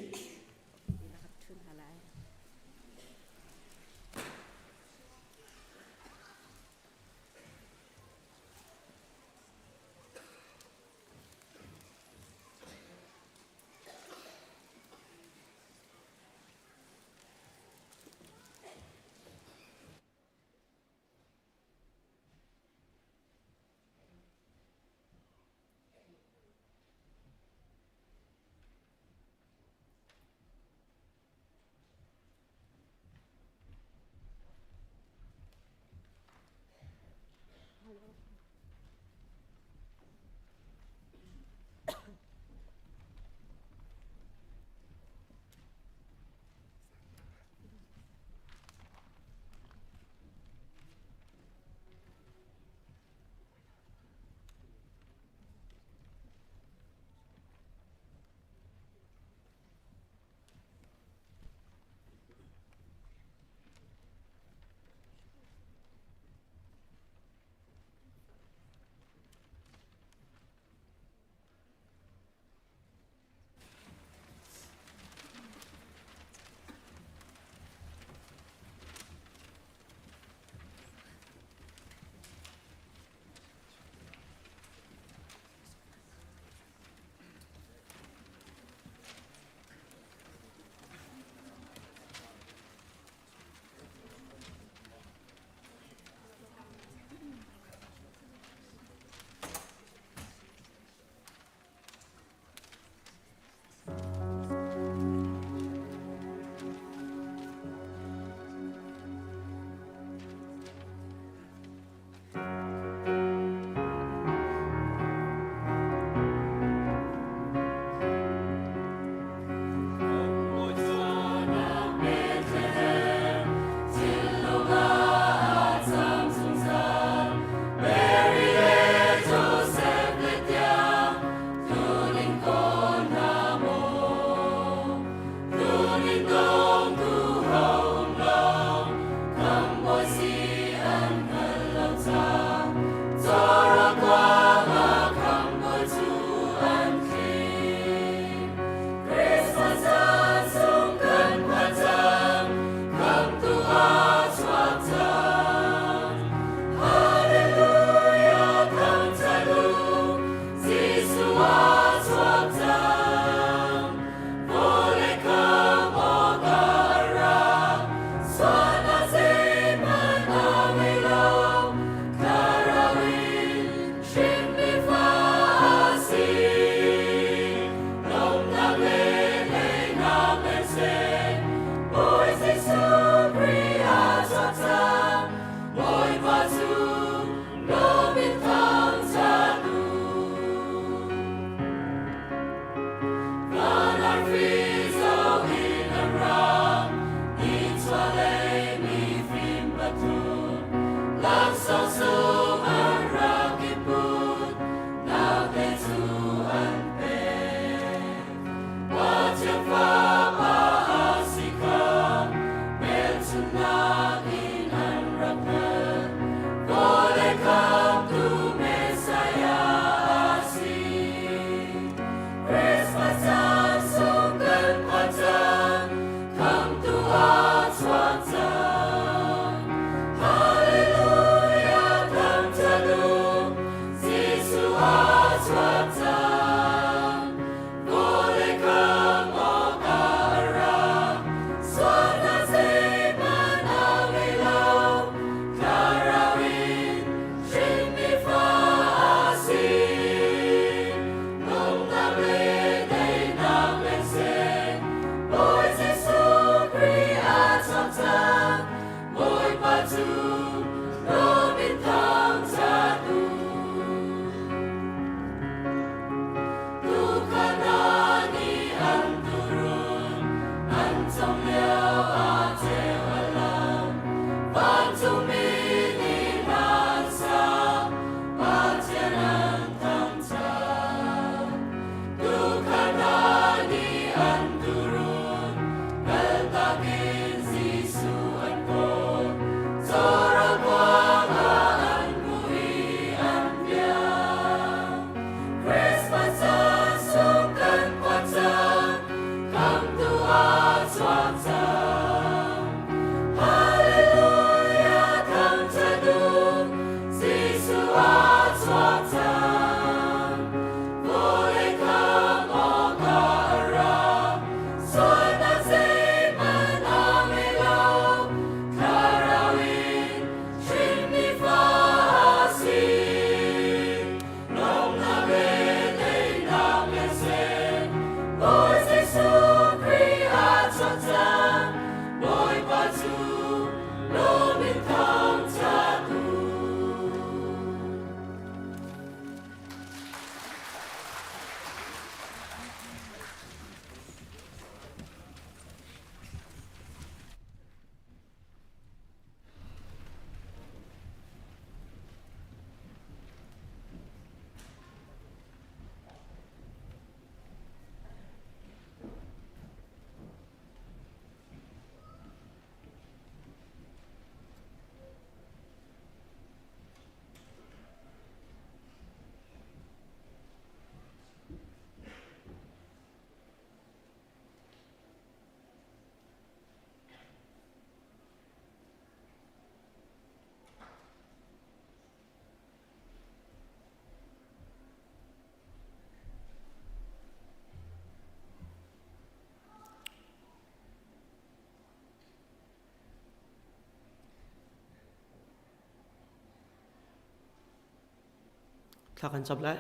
Thla kan cam lai.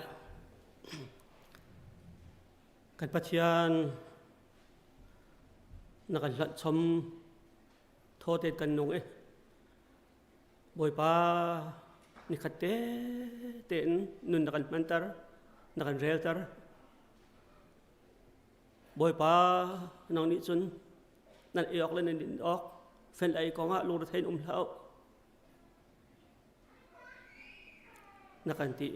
Kan Pathian na kan hlanh chom thaw tein kan nung i Bawipa nikhat te tein nun na kan hmanter na kan relter. Bawipa nang nih cun nan ei awk le nan din awk fel ei kongah lungrethein um hlah u. Na kan ti.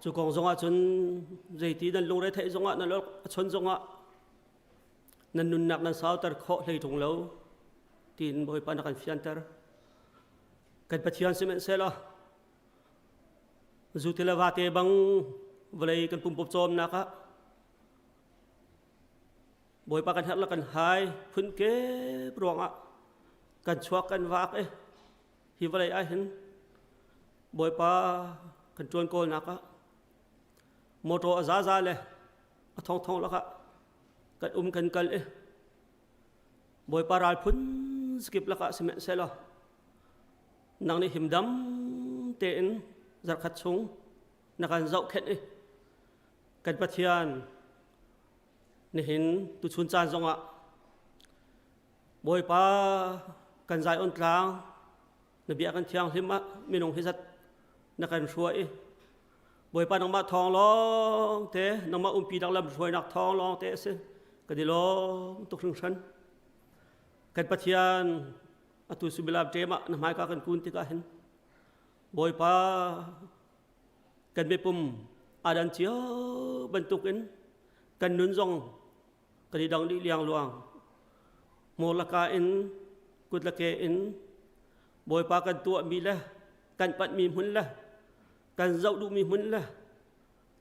Cu kong zongah cun zeiti nan lungre theih zongah nan a chon zongah nan nunnak nan sauter khawh hlei ṭung lo tiin Bawipa na kan fianter. Kan Pathian sihmanhsehlaw zu ti le vate bang vawlei kan pumpop cawmnak ah Bawipa kan herh le kan hai phun kep ruangah kan chuak kan vak i hi vawlei ah hin Bawipa kan ṭuan kawlnak ah motor a zaza le a thongthong lakah kan um kan kal i Bawipa ral phun skip lakah sihmanhsehlaw nang nih himdam tein zarkhat chung na kan zohkhenh i kan Pathian nihin tuchun caan zongah Bawipa kan Zion tlang na bia kan thianghlim ah minung hi zat na kan hruai i Bawipa nangmah thawng lawng te nangmah umpi nak lam hruainak thawng lawng te a si kan i lawm tuk hringhran kan Pathian atu suimilam ṭem ah na hmaika kan kun tikah hin Bawipa kan mipum adan cio bantukin kan nun zong kan i dang dih liangluang hmurlaka in kutlake in Bawipa kan tuahmi le kan panhmi hmun le kan zoh duhmi hmun le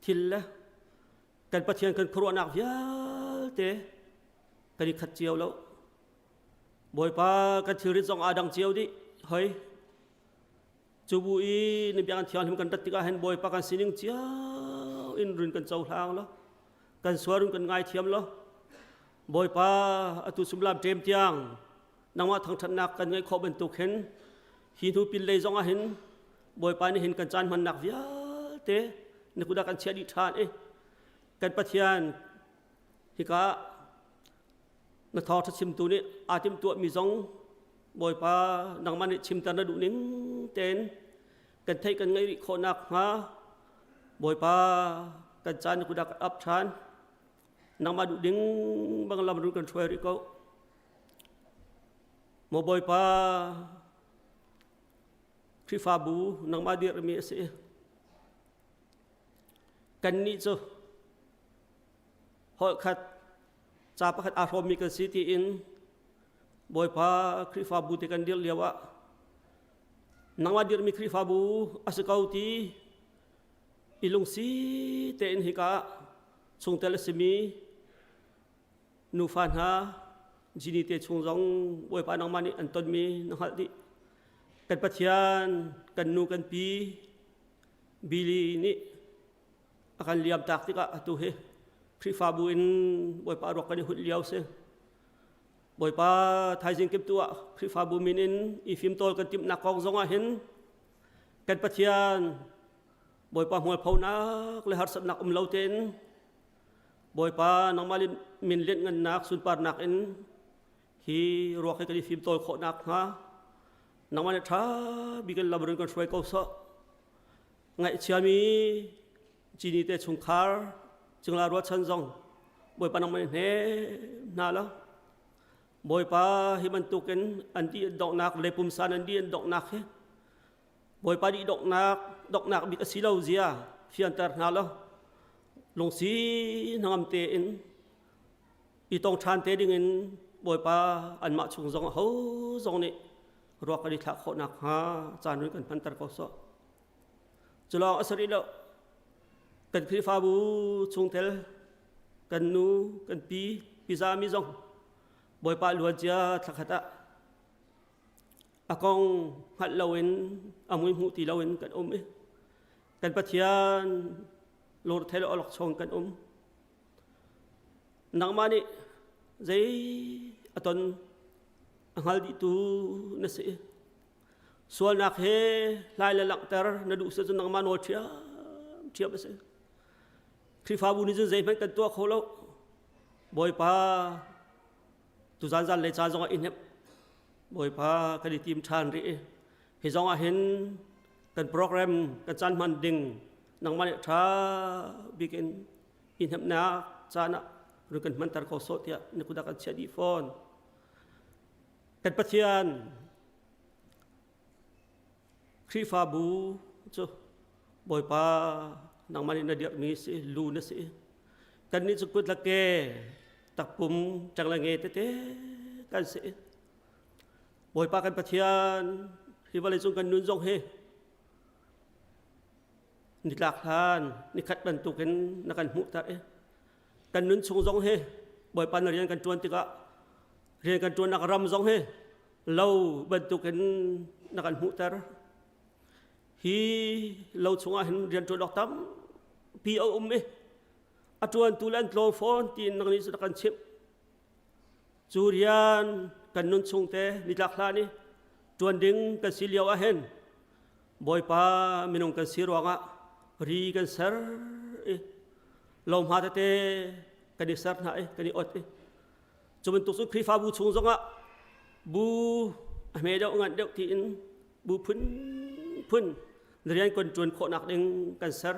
thil le kan Pathian kan khuaruahnak vialte kan i khat cio lo Bawipa kan thilrit zong aa dang cio dih hoi Cu bu i na biakinn thianghlim kan rat tikah hin Bawipa kan sining cio in run kan cohlang law kan sual run kan ngaithiam law Bawipa atu sumlam ṭem tiang nangmah thangṭhatnak kan ngeih khawh bantuk hin hi hnu pinlei zong ah hin Bawipa nih hin kan caan hmannak vialte na kut ah kan chiah dih ṭhan i kan Pathian hika na thawngṭha chimtu nih aa timhtuahmi zong Bawipa nangmah nih chimter na duh ning tein kan theih kan ngaih rih khawh nakhnga Bawipa kan caan na kut ah kan ap ṭhan nangmah duh ding bang lam run kan hruai rih ko maw Bawipa Khrihfabu nangmah dirhmi a si kannih cu holh khat ca pakhat aa hrawmmi kan si tiin Bawipa Khrihfabu te kan dirh lio ah nangmah dirhmi Khrihfabu a si ko ti i lungsi tein hika chungtel a simi nufa hna jini te chung zong Bawipa nangmah nih an tonmi na hngalh dih kan Pathian kan nu kan pi Billy nih a kan liam tak tikah atu hi Khrihfabu in Bawipa ruak kan i hunh lio si. Bawipa thaizing kip tu ah Khrihfabu min in i fimtawl kan timhnak kong zong ah hin kan Pathian Bawipa hmualphonak le harsatnak um lo tein Bawipa nangmah min lianhngannak sunparnak in hi ruak hi kan i fimtawl khawh nakhnga nangmah nih ṭha bik in lam run kan hruai ko sawh. Ngaihchiami cini te chungkhar cingla ruahchan zong Bawipa nangmah nih hne hna lo. Bawipa hi bantukin an di donghnak le pumsa an di an donghnak hi Bawipa di donghnak donghnak bik a si lo zia fianter hna lo. Lungsi hnangam tein i tong ṭhan te dingin Bawipa anmah chung zong ho zong nih ruak kan i thlah khawh nakhnga caan run kan hmanter ko sawh. Culawng a si rih lo. Kan Khrihfabu chungtel kan nu kan pi pizami zong Bawipa luancia thlakhat ah a kong hngalh loin a mui hmuh ti loin kan um i kan Pathian lungre le awlokchong kan um. Nangmah nih zei a ton a hngal dihtu na si. Sualnak he hlai le langhter na duh si cun nangmah nawl ṭhiamṭhiam a si. Khrihfabu nih cun zeihmanh kan tuah kho lo. Bawipa tuzan zan le caan zongah i hnemh. Bawipa kan i tim ṭhan rih i hi zongah hin kan program kan caan hman ding nangmah nih ṭha bik in i hnemhnak caan ah run kan hmanter ko sawh tiah na kut ah kan chiah dih fawn. Kan Pathian Khrihfabu cu Bawipa nangmah nih na dirhmi si lu na si. Kannih cu kut le ke takpum ṭeng le nge tete kan si. Bawipa kan Pathian hi vawlei cung kan nun zong hi nitlak hlan nikhat bantukin na kan hmuhter i kan nun chung zong hi Bawipa na rian kan ṭuan tikah rian kan ṭuannak ram zong hi lo bantukin na kan hmuhter. Hi lo chungah hin rian ṭuan awk tampi a um i a ṭuantu le an tlawm fawn tiin nang nih na kan chimh. Cu rian kan nun chung te nitlak hlan i ṭuan ding kan si lio ah hin Bawipa minung kan si ruangah ri kan ser i lohma tete kan i ser hna i kan i ot i cu bantuk cu Khrihfabu chung zongah bu a hme deuh ngan deuh tiin bu phun phun rian kan ṭuan khawhnak ding kan ser.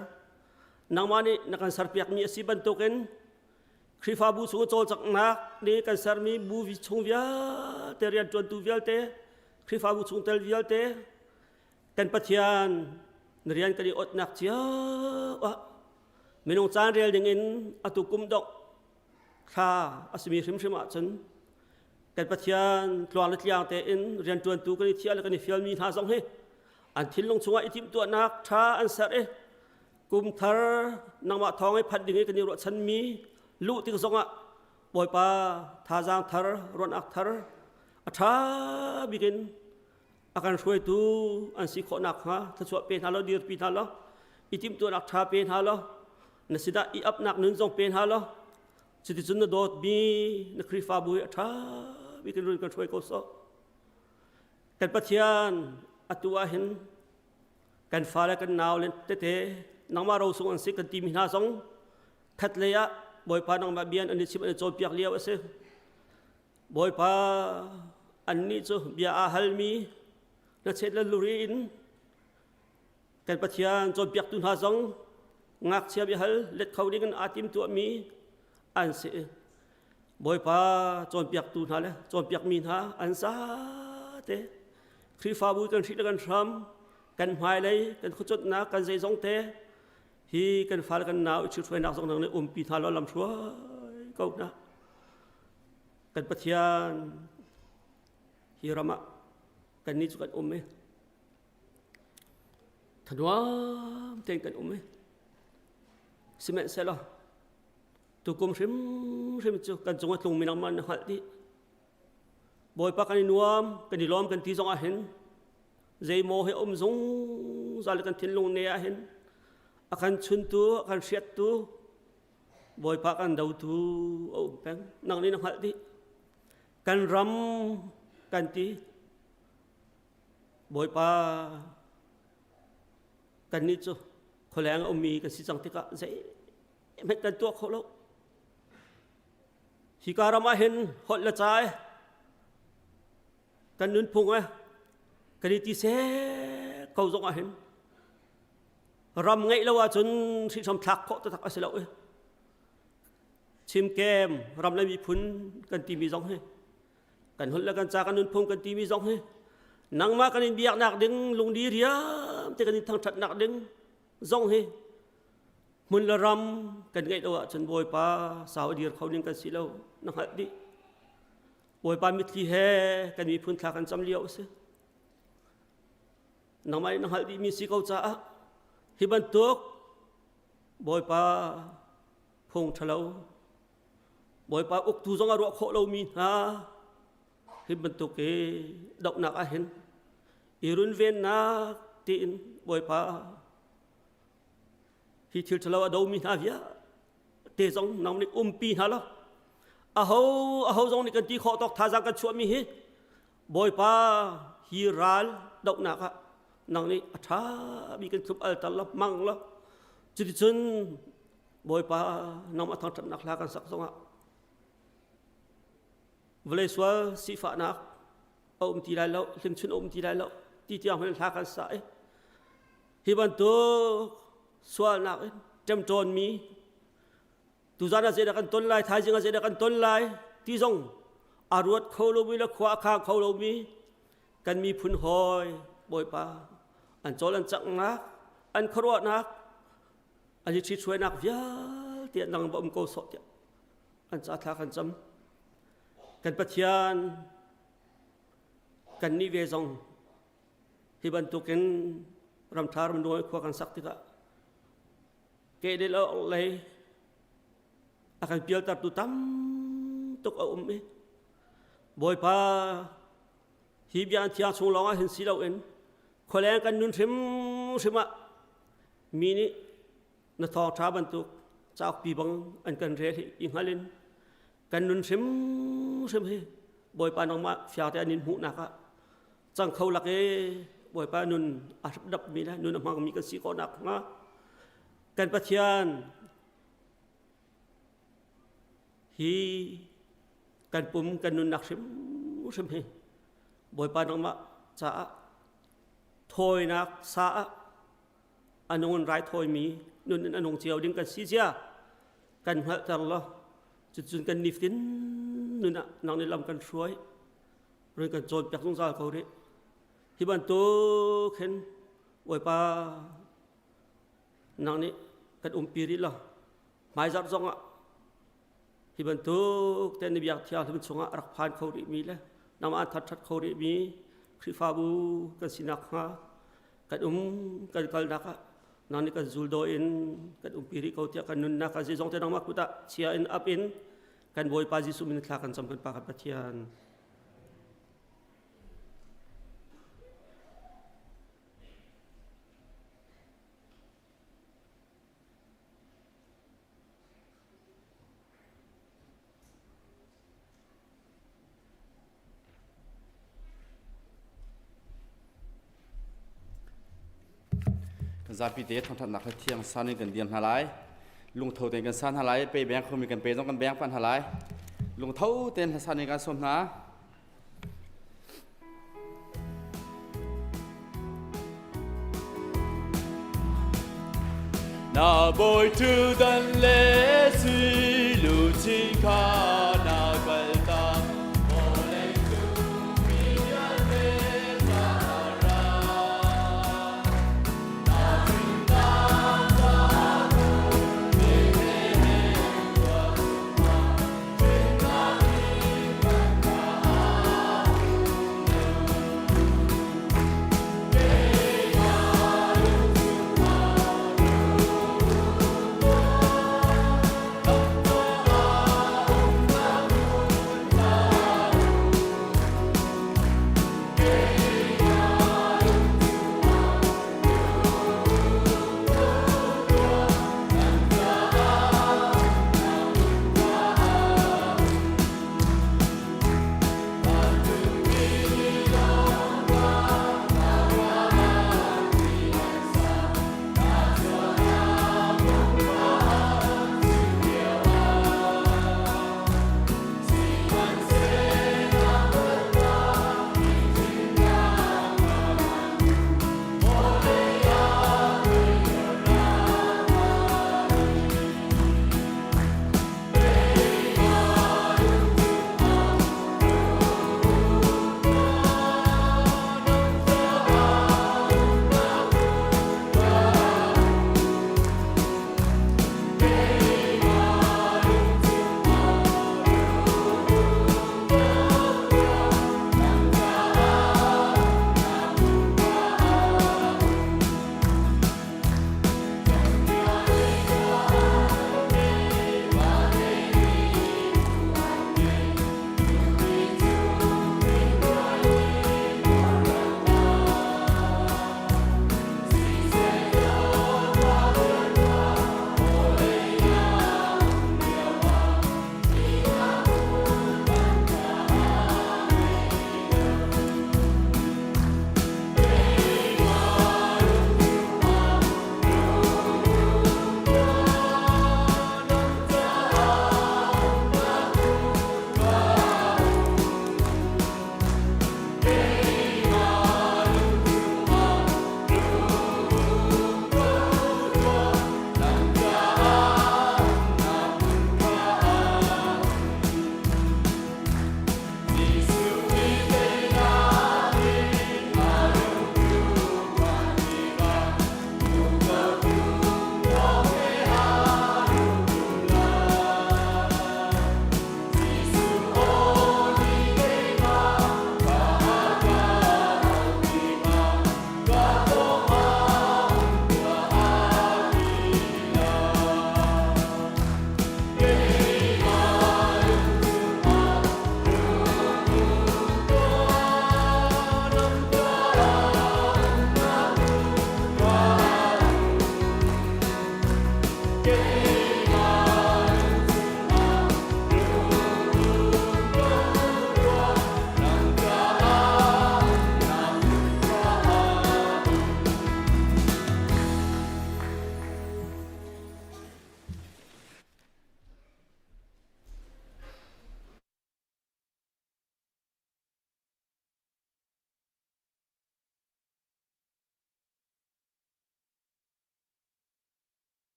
Nangmah nih na kan serpiakmi a si bantukin Khrihfabu chung cawlcanghnak nih kan sermi bu chung vialte rianṭuantu vialte Khrihfabu chungtel vialte kan Pathian na rian kan i otnak cio ah minung caan rel dingin atu kum dongh thla a simi hrimhrim ahcun kan Pathian tluang le tliang tein rianṭuantu kan i thiah le kan i fialmi hna zong hi an thinlung chungah i timhtuahnak ṭha an ser i kum thar nangmah thawng i phanh ding i kan i ruahchanmi luh tik zongah Bawipa thazaang thar ruahnak thar a ṭha bik in a kan hruaitu an si khawh nakhnga thluachuah pe hna law dirpi hna law i timhtuahnak ṭha pe hna law na sinah i apnak nun zong pe hna law cuticun na dawtmi na Khrihfabu hi a ṭha bik in run kan hruai ko sawh. Kan Pathian atu ah hin kan fale kan nau le tete nangmah rosung an si kan timi hna zong khatlei ah Bawipa nangmah bian an i chim an i cawnpiak lio a si. Bawipa annih cu bia aa halmi hnachet le luri in kan Pathian cawnpiaktu hna zong ngakchia biahal let kho ding in aa timtuahmi an si. Bawipa cawnpiaktu hna le cawnpiakmi hna an zate Khrihfabu kan hrih le kan hram kan hmailei kan khuacuanhnak kan zeizong te hi kan fale kan nau i ṭhithruainak zong nang nih umpi hna law lamhruai ko hna. Kan Pathian hi ram ah kannih cu kan um i thanuam tein kan um i sihmanhsehlaw tukum hrimhrim cu kan cung a tlungmi nangmah na hngalh dih. Bawipa kan i nuam, kan i lawm kan ti zong ah hin zeimaw he um zungzal kan thinlung ne ah hin a kan chuntu, a kan hriattu Bawipa kan dotu a um peng. Nang nih na hngalh dih. Kan ram kan ti. Bawipa kannih cu khualeng a ummi kan si cang tikah zeihmanh kan tuah kho lo. Hika ram ah hin holh le ca kan nunphung eh kan i ti seh ko zong ah hin ram ngeih lo ahcun hrihhram thlak khawh taktak a si lo i chimkem ram le miphun kan timi zong hi kan holh le kan ca kan nunphung kan timi zong hi nangmah kan in biaknak ding lungdi riam te kan in thangṭhatnak ding zong hi hmun le ram kan ngeih lo ahcun Bawipa sau a dir kho ding kan si lo na hngalh dih Bawipa mitthli he kan miphun thla kan cam lio a si. Nangmah nih na hngalh dihmi si ko caah hi bantuk Bawipa phung ṭhalo Bawipa uktu zong a ruah khawh lomi hna hi bantuk i dohnak ah hin i runvennak tiin Bawipa hi thil ṭhalo a domi hna vialte zong nang nih umpi hna law aho aho zong nih kan ti khawh tawk thazaang kan chuahmi hi Bawipa hi ral dohnak ah nang nih a ṭha mi kan thlum alter lo mang lo cuticun Bawipa nangmah thangṭhatnak hla kan sak zongah vawlei sual sifahnak a um ti lai lo hlimchun a um ti lai lo ti tiang hmanh hla kan sa i hi bantuk sualnak in ṭemṭawnmi tuzan ah zeidah kan ton lai thaizing ah zeidah kan ton lai ti zong a ruat kho lomi le khua a khang kho lomi kan miphun hawi Bawipa an cawl an canghnak an khuaruahnak an i ṭhithruainak vialte nang va um ko sawh tiah an ca thla kan cam. Kan Pathian kan nih ve zong hi bantukin ramṭha ramnuai khua kan sak tikah kehleh lei a kan pialtertu tam tuk a um i Bawipa hi bia thiang chung lawngah hin si loin khualeng kan nun hrimhrim ah mi nih na thawngṭha bantuk cauk pi bang an kan rel hi i hngal in kan nun hrimhrim hi Bawipa nangmah fiangte an in hmuhnak ah cang kho lak i Bawipa nun a dapmi le nun a hmangmi kan si khawhnak hnga kan Pathian hi kan pum kan nunnak hrimhrim hi Bawipa nangmah caah thawinak sa ah a nung in raithawimi nun in a nung cio ding kan si cia kan hngalhter law cucun kan niftin nun ah nang nih lam kan hruai run kan cawnpiak zungzal ko rih. Hi bantuk hin Bawipa nang nih kan umpi rih lo hmaizarh zong ah hi bantuk te na biak thianghlim chungah rak phan kho rih mi le nangmah an that kho rih mi Khrihfabu kan sinak hnga kan um kan kalnak ah nang nih kan zul daw in kan umpi rih ko tiah kan nunnak ah zeizong te nangmah kut ah chia in ap in kan Bawipa Jesuh min thla kan cam kan Pa kan Pathian. Kan zapi te thangthatnak le thiang san in kan diam hna lai. Lungtho tein kan san hna lai. Pe beng khomi kan pe zong kan beng pan hna lai. Lungtho tein hlasan in kan sawm hna. Na bawi ṭhutdan le sui luchin kha na kaltak. Vawlei cung mi vialte caah ra. Na ṭhutdan caah Bethlehem khua chungah ṭhutnak in kan caah Keimah lung chungah rung tuah.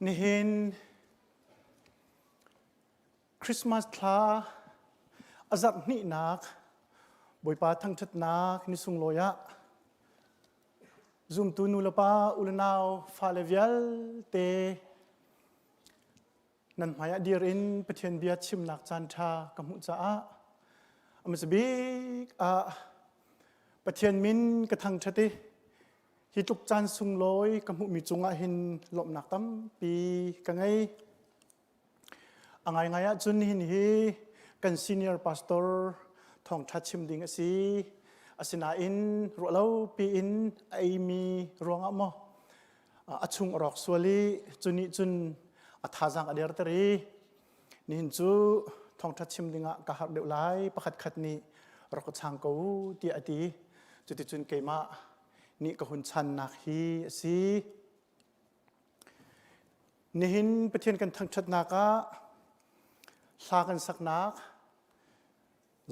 Nihin Christmas thla a zarh hnihnak Bawipa thangṭhatnak ni sunglawi ah zumtu nu le pa u le nau fale vialte nan hmaiah dir in Pathian bia chimnak caan ṭha ka hmuh caah a hmasa bik ah Pathian min ka thangṭhat i hi tluk caan sunglawi ka hmuhmi cungah hin lawmhnak tampi ka ngei. A ngaingai ahcun nihin hi kan senior pastor thawngṭha chim ding a si. Asinain ruahlo piin a eimi ruangah maw a chung a rawk sual i cu nih cun a thazaang a derter i nihin cu thawngṭha chim dingah ka harh deuh lai pakhat khat nih rak ka chang ko u tiah a ti. Cuticun keimah nih ka hun channak hi a si. Nihin Pathian kan thangṭhatnak ah hla kan saknak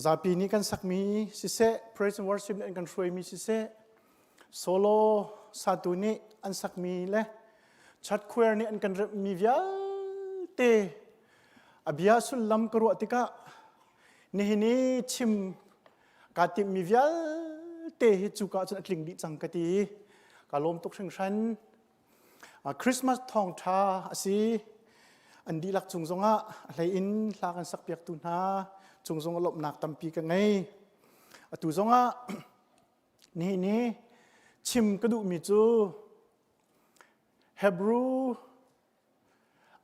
zapi nih kan sakmi siseh, praise and worship nih an kan hruaimi siseh, solo satu nih an sakmi le church choir nih an kan remhmi vialte a bia sullam ka ruah tikah nihin i chim kaa timhmi vialte hi cuka cun a tling dih cang ka ti ka lawm tuk hringhran. Christmas thawngṭha a si. An dihlak cung zongah a hlei in hla kan sakpiaktu hna cung zong lawmhnak tampi ka ngei. Atu zongah nihin hi chim ka duhmi cu Hebrew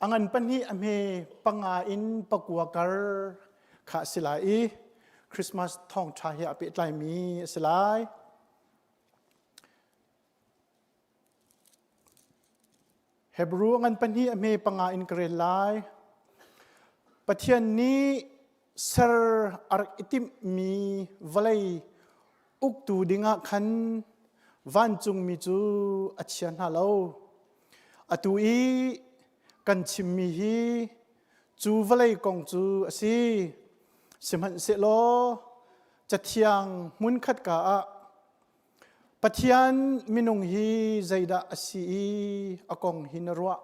a ngan pahnih a hme panga in pakua kar kha a si lai i Christmas thawngṭha he a pehtlaimi a si lai. Hebrew ngan pahnih a hme panga in ka rel lai. Pathian nih ser a rak i timhmi vawlei uktu dingah khan vancungmi cu a chia hna lo. Atu i kan chimmi hi cu vawlei kong cu a si. Sihmanhsehlaw Cathiang hmunkhat ka ah Pathian minung hi zeidah a si i a kong hi na ruah?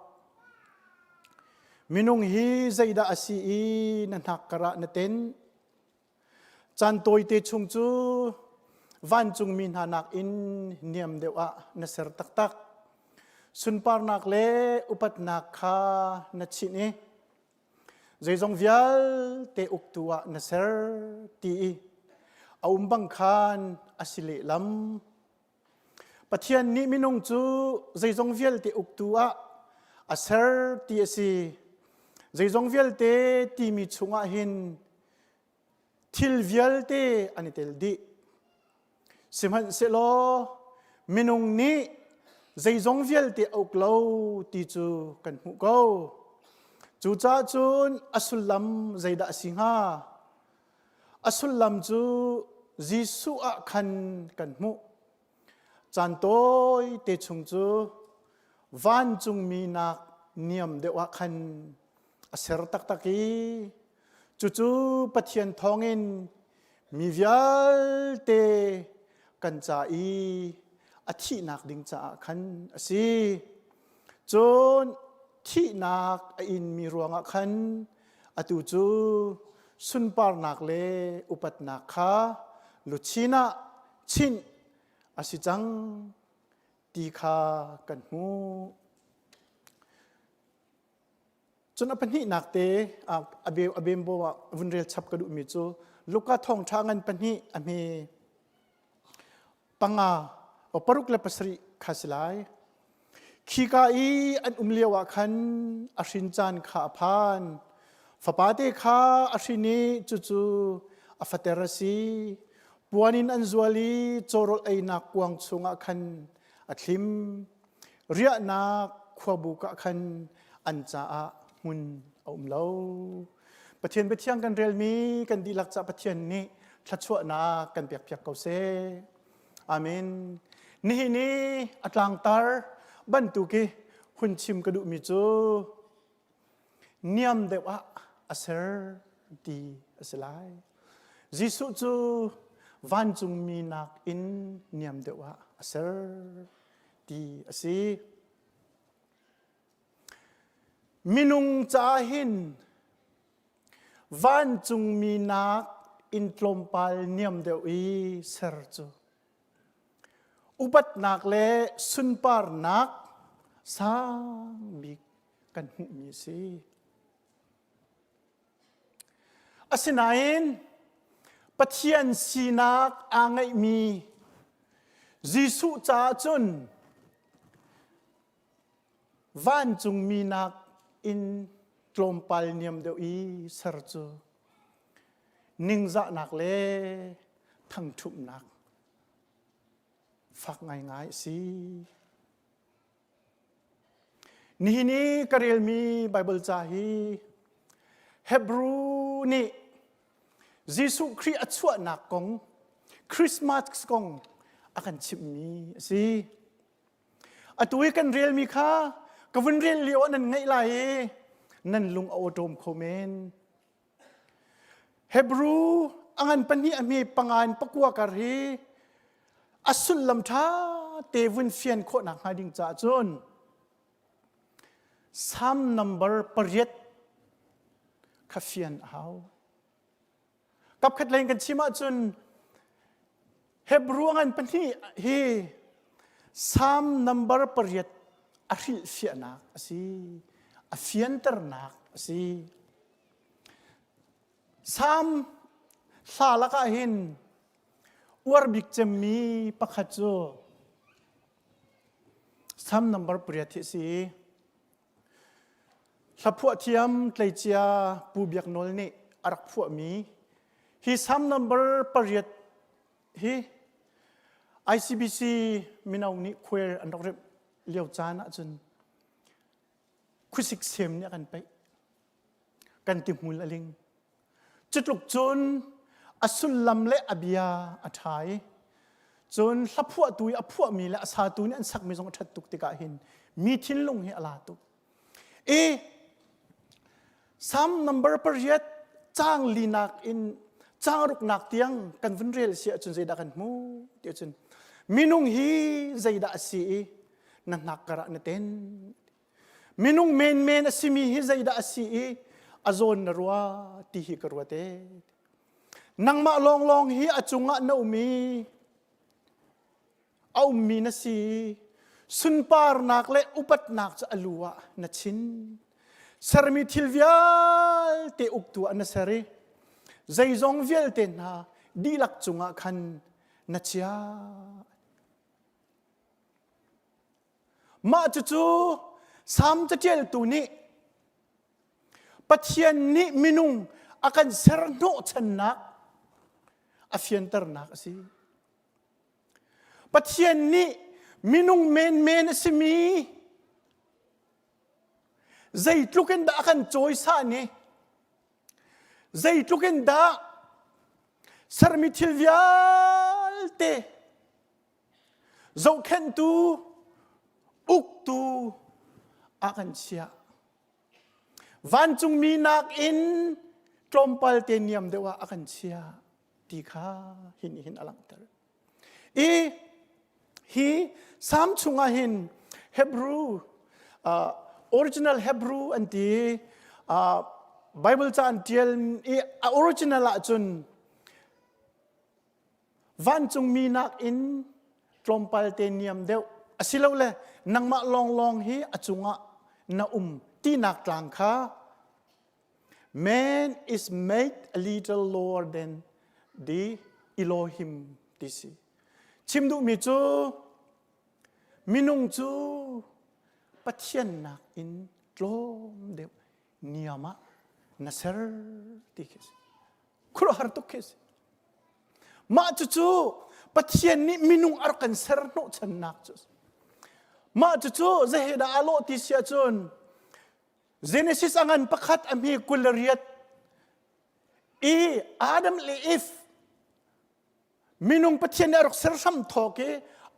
Minung hi zeidah a si i na hnakkar ah na tenh? Caan tawite chung cu vancungmi hna nakin niam deuh ah na ser taktak. Sunparnak le upatnak kha na chinh i zeizong vialte uktu ah na ser ti i a um bang khan a si lehlam. Pathian nih minung cu zeizong vialte uktu ah a ser ti a si. Zeizong vialte timi chungah hin thil vialte an i tel dih. Sihmanhsehlaw minung nih zeizong vialte a uk lo ti cu kan hmuh ko. Cucaah cun a sullam zeidah a si hnga? A sullam cu Jesuh ah khan kan hmuh. Caan tawi te chung cu vancungmi nak niam deuh ah khan a ser taktak i cucu Pathian thawngin mi vialte kan ca i a thihnak ding caah khan a si. Cun thihnak a inmi ruangah khan atu cu sunparnak le upatnak kha luchin ah chinh a si cang ti kha kan hmuh. Cun a pahnihnak te a bembo ah vun rel chap ka duhmi cu Luka thawngṭha ngan pahnih a hme panga paruk le pasarih kha si lai. Khika i an um lio ah khan a hrin caan kha a phan. Fapate kha a hrin i cucu a fater a si. Puan in an zual i cawrawl einak kuang chungah khan a thlim. Riahnak khuabuk ah khan an caah hmun a um lo. Pathian biathiang kan relmi kan dihlak ca Pathian nih thluachuahnak kan pekpiak ko seh. Amen. Nihin i a tlangtar bantuk i hun chim ka duhmi cu niam deuh ah a ser ti a si lai. Jesuh cu vancungmi nakin niam deuh ah a ser ti a si. Minung caah hin vancungmi nak in tlawmpal niam deuh i ser cu upatnak le sunparnak sang bik kan hmuhmi a si. Asinain Pathian sinak aa ngeihmi Jesuh caah cun vancungmi nak in tlawmpal niam deuh i ser cu ningzahnak le thangṭhumhnak fak ngaingai a si. Nihin i ka relmi Baibal ca hi Hebrew nih Jesuh Khrih a chuahnak kong Christmas kong a kan chimhmi a si. Atu i kan relmi kha ka vun rel lio ah nan ngaih lai i nan lung a awṭawm kho men. Hebrew a ngan pahnih a hme panga in pakua kar hi a sullam ṭha te vun fian khawhnak hnga ding caah cun Psalm number pariat kha fian a hau. Kapkhat lei in kan chim ahcun Hebrew ngan pahnih hi Psalm number pariat a hrilhfiahnak a si, a fianternak a si. Psalm hla lakah hin uar bik cemmi pakhat cu Psalm number pariat hi a si. Hlaphuah thiam tleicia Pu Biak Nawl nih a rak phuahmi hi Psalm number pariat hi ICBC mino nih khual an rak remh lio caan ahcun khuasik sem nih a kan peih. Kan tihmul a ling. Cutluk cun a sullam le a bia a ṭha i cun hlaphuahtu i a phuahmi le a satu nih an sakmi zong a ṭhat tuk tikah hin mi thinlung hi a la tuk. I Psalm number pariat caang linak in caang ruknak tiang kan vun rel si ahcun zeidah kan hmuh ti ahcun minung hi zeidah a si i na hnak kar ah na ten Minung menmen a simi hi zeidah a si i a zawn na rua ti hi ka ruat ee. Nangmah lawnglawng hi a cungah na um i a ummi na si. Sunparnak le upatnak cu a lu ah na chin. Sermi thil vialte uktu ah na ser i zeizong vialte hna dihlak cungah khan na chiah. Mah cucu Salm caṭialtu nih Pathian nih minung a kan ser hnawhchannak a fianternak a si. Pathian nih minung menmen a simi zeitluk in dah a kan cawisan i zeitluk in dah sermi thil vialte Zohkhenhtu, uktu a kan chiah. Vancungmi nakin tlawmpal te niam deuh ah a kan chiah ti kha hi nih hin a langhter. I hi Salm chungah hin Hebrew uh, original Hebrew an ti uh, Bible ca an tial i a original ahcun Vancungmi nakin tlawmpal te niam deuh asilole nangmah lawnglawng hi a cungah na um tinak tlang kha man is made a little lower than the Elohim ti si. Chim duhmi cu minung cu Pathian nakin tlawm deuh niam ah na ser ti khi si. Khuaruahhar tuk khi a si. Mah cucu Pathian nih minung a rak kan ser hnawhchannak cu a si. Mah cucu zehe dah aa lawh ti si ahcun Genesis a ngan pakhat a hme 28 i Adam le Eve Minung Pathian nih a rak ser hram thawk i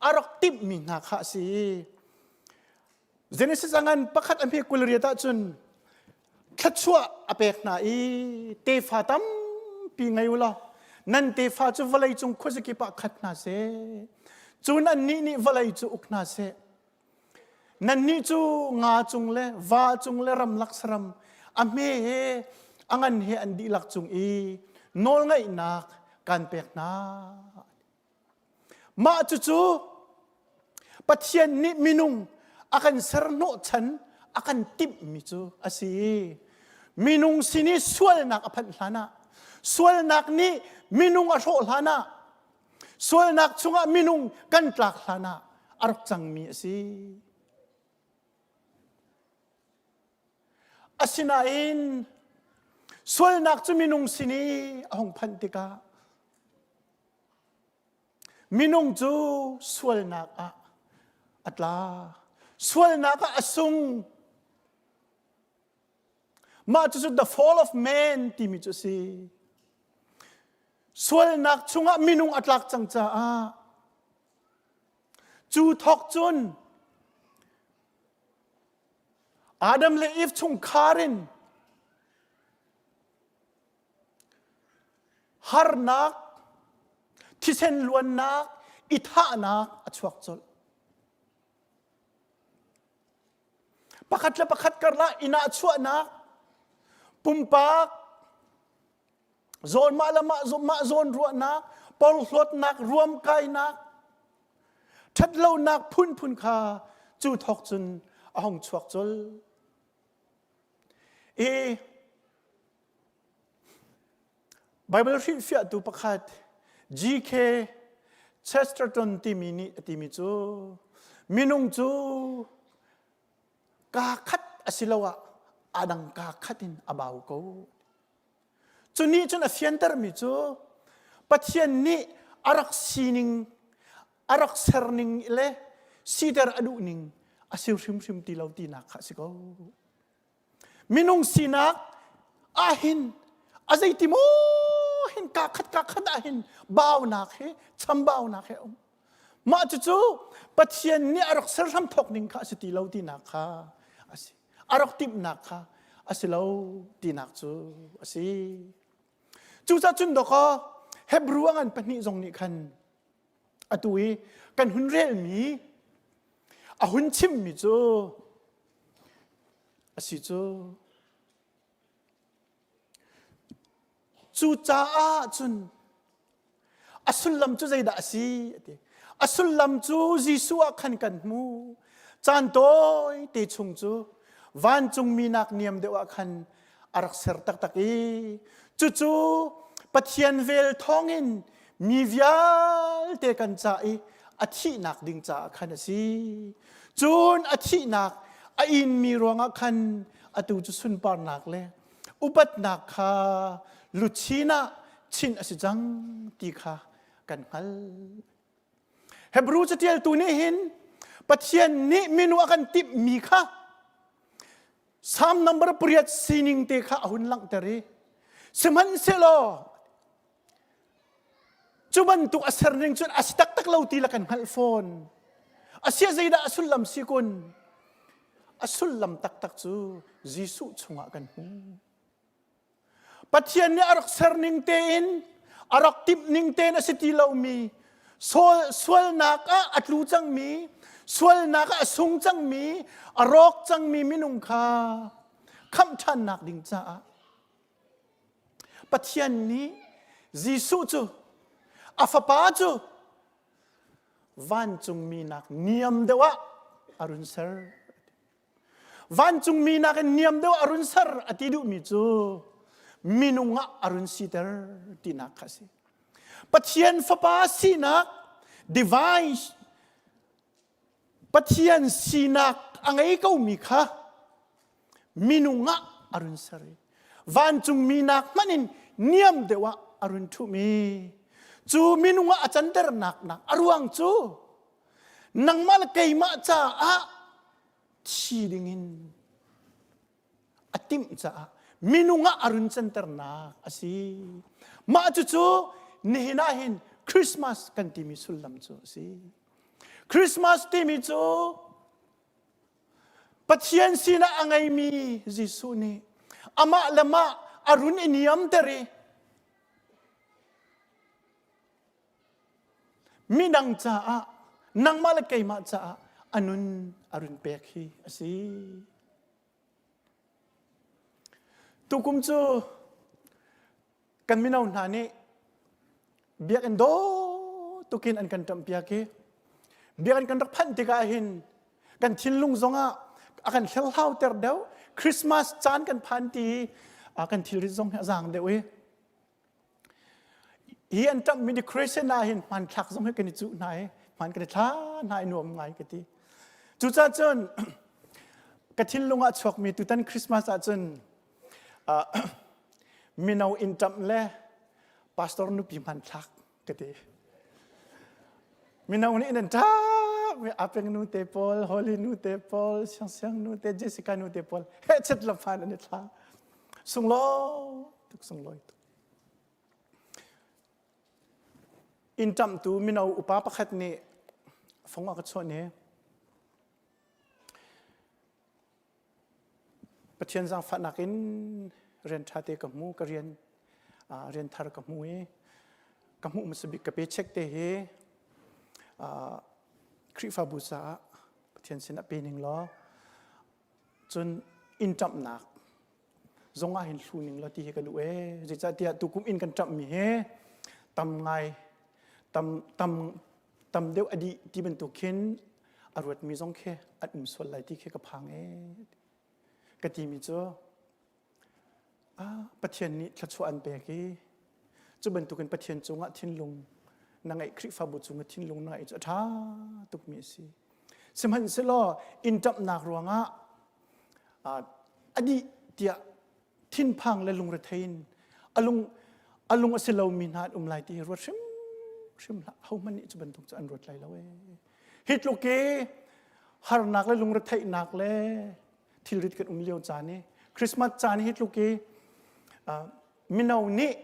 a rak timhmi hna kha a si. Genesis a ngan pakhat a hme 28 ahcun thluachuah a pek hna i tefa tampi ngei u law nan tefa cu vawlei cung khuazakip ah khat hna seh. Cun annih nih vawlei cu uk hna seh. Nannih cu nga cung le va cung le ramlak saram a hme he a ngan he an dihlak cung i nawlngeihnak kan pek hna. Mah cucu Pathian nih minung a kan ser hnawhchan a kan timhmi cu a si. Minung sin i sualnak a phanh hlanah, sualnak nih minung a hrawh hlanah, sualnak chungah minung kan tlak hlanah a rak cangmi a si. Asinain sualnak cu minung sin i a hung phanh tikah minung cu sualnak ah a tla. Sualnak ah a sung. Mah cucu the fall of man timi cu a si. Sualnak chungah minung a tlak cang caah cu thawk cun Adam le Eve chungkhar in harnak, thisen luannak, i thahnak a chuak colh. Pakhat le pakhat karlah inn ah chuahnak, pumpak, zawn mah le mah mah zawn ruahnak, porhlawtnak, ruamkainak, ṭhatlonak phunphun kha cu thawk cun a hung chuak colh. I Bible hrilhfiahtu pakhat G.K. Chesterton timi nih a timi cu minung cu kaa khat asiloah a dang kaa khat in a bau ko. Cu nih cun a fiantermi cu Pathian nih a rak sining, a rak serning le siter a duhning a si hrimhrim ti lo tinak kha a si ko. Minung sinak ahhin a zeiti maw hin kaa khat kaa khat ahhin baunak he chambaunak he a um. Mah cucu Pathian nih a rak ser hramthawk ning kha a si ti lo tinak kha a si. A rak timhnak kha a si lo tinak cu a si. Cucaah cun dawkaw Hebrew a ngan pahnih zong nih khan atu i kan hun relmi a hun chimmi cu a si cu. Cucaah cun a sullam cu zeidah a si a ti. A sullam cu Jesuh ah khan kan hmu. Caan tawi te chung cu vancungmi nak niam deuh ah khan a rak ser taktak i cucu Pathian vel thawngin mi vialte kan ca i a thihnak ding caah khan a si. Cun a thihnak a inmi ruangah khan atu cu sunparnak le upatnak kha luchin ah chinh a si cang ti kha kan hngalh. Hebrew catialtu nih hin Pathian nih minu a kan timhmi kha Psalm number pariat sining te kha a hun langhter i sihmanhsehlaw cu bantuk a ser ning cun a si taktak lo ti la kan hngalh fawn. Asia zeidah a sullam si kun? A sullam taktak cu Jesuh chungah kan hmu. Pathian nih a rak ser ning tein a rak timh ning tein a si ti lomi sualnak ah a tlu cangmi sualnak ah a sung cangmi a rawk cangmi minung kha khamh ṭhannak ding caah Pathian nih Jesuh cu a fapa cu vancungmi nak niam deuh ah a run ser. Vancungmi nakin niam deuh a run ser a ti duhmi cu minung ah a run siter tinak kha a si. Pathian fapa sinak divine Pathian sinak a ngei komi kha minung ah a run ser i vancungmi nak hmanh in niam deuh ah a run ṭhumi cu minung ah a canternak nak a ruang cu nangmah le keimah caah thi dingin a timh caah minung ah a run canternak a si. Mah cucu nihin ah hin Christmas kan timi sullam cu a si. Christmas timi cu Pathian sinah a ngeimi Jesuh nih amah le mah a run i niamter i midang caah nangmah le keimah caah a nun a. a run pek hi a si. Tukum cu kan mino hna nih biakinn dawh tukin an kan ṭamhpiak i biakinn kan rak phanh tikah hin kan thinlung zongah a kan hlerhlauter deuh Christmas caan kan phan ti i kan thilrit zong hi a zaang deuh i Hi an ṭamhmi decoration ah hin hmanthlak zong hi kan i cuh hna i hman kan i thla hna i nuam ngai ka ti. Cucaah cun ka thinlung ah chuakmi tutan Christmas ah cun uh, mino inn ṭamh le pastor nupi hmanthlak ka ti. Mino nih nan ṭap Apeng nu te pawl, Holly nu te pawl, Siang Siang nu te, Jessica nu te pawl he chet la phan an i thla. Sunglawi tuk sunglawi tuk. Inn ṭamhtu mino upa pakhat nih fung a ka chuah ni. Pathian zaangfahnak in rian ṭha te ka hmu, ka rian rian thar ka hmu i ka hmuh hmasa bik ka paycheck te hi Khrihfabu caah Pathian sinah pe ning law cun inn ṭamhnak zong ah hin hlu ning law ti hi ka duh ee. Zeicahtiah tukum inn kan ṭamhmi hi tam ngai tam tam tam deuh a dih ti bantuk khin a ruatmi zong khi an um sual lai ti khi ka phang ee. Ka timi cu ah Pathian nih thluachuah an pek i cu bantukin Pathian cungah thinlung na ngeih Khrihfabu cungah thinlung na ngeih cu a ṭha tukmi a si. Sihmanhsehlaw inn ṭamhnak ruangah a dih tiah thinphang le lungrethei in a lung a lung a si lomi hna an um lai ti hi ruat hrimhrim hlah. Hohmanh nih cu bantuk cu an ruat lai lo ee. Hi tluk i harnak le lungretheihnak le thilrit kan um lio caan i Christmas caan hi tluk i mino nih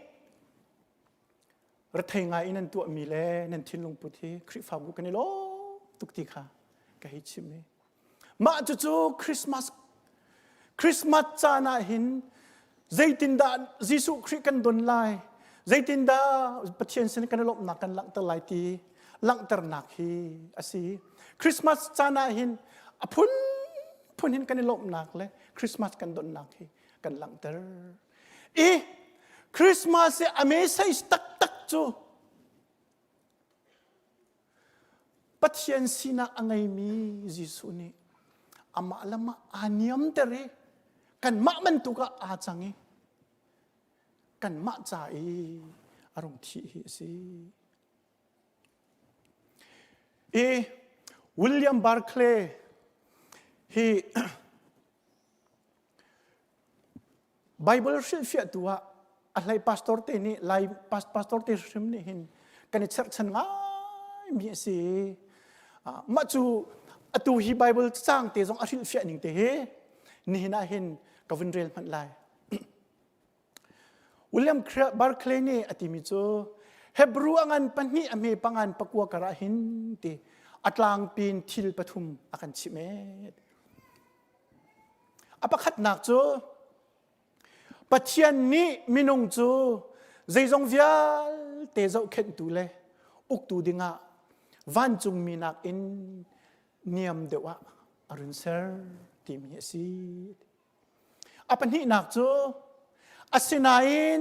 rethei ngai in nan tuahmi le nan thinlung put hi Khrihfabu kan i lawm tuk ti kha ka hei chim i mah cucu Christmas Christmas caan ah hin zeitindah Jesuh Khrih kan don lai zeitindah Pathian sin kan i lawmhnak kan langhter lai ti langhternak hi a si Christmas caan ah hin a phun phun hin kan i lawmhnak le Christmas kan donnak hi kan langhter i Christmas i a message taktak cu Pathian sinak a ngeimi Jesuh nih amah le mah aa niamter i kanmah bantuk ah aa cang i kanmah ca i a rung thih hi a si. I William Barclay hi Bible hrilhfiahtu ah a hlei pastor te nih Lai pastor te hrim nih hin kan i cherhchan ngaimi a si. Mah cu atu hi Bible cang te zong a hrilhfiah ning te hi nihin ah hin ka vun rel hmanh lai. William Barclay nih a timi cu Hebrew a ngan pahnih a hme pangan pakua kar ah hin ti a tlangpin thil pathum a kan chimh ee. A pakhatnak cu Pathian nih minung cu zeizong vialte zohkhenhtu le uktu dingah vancungmi nakin niam deuh ah a run ser timi a si. A pahnihnak cu asinain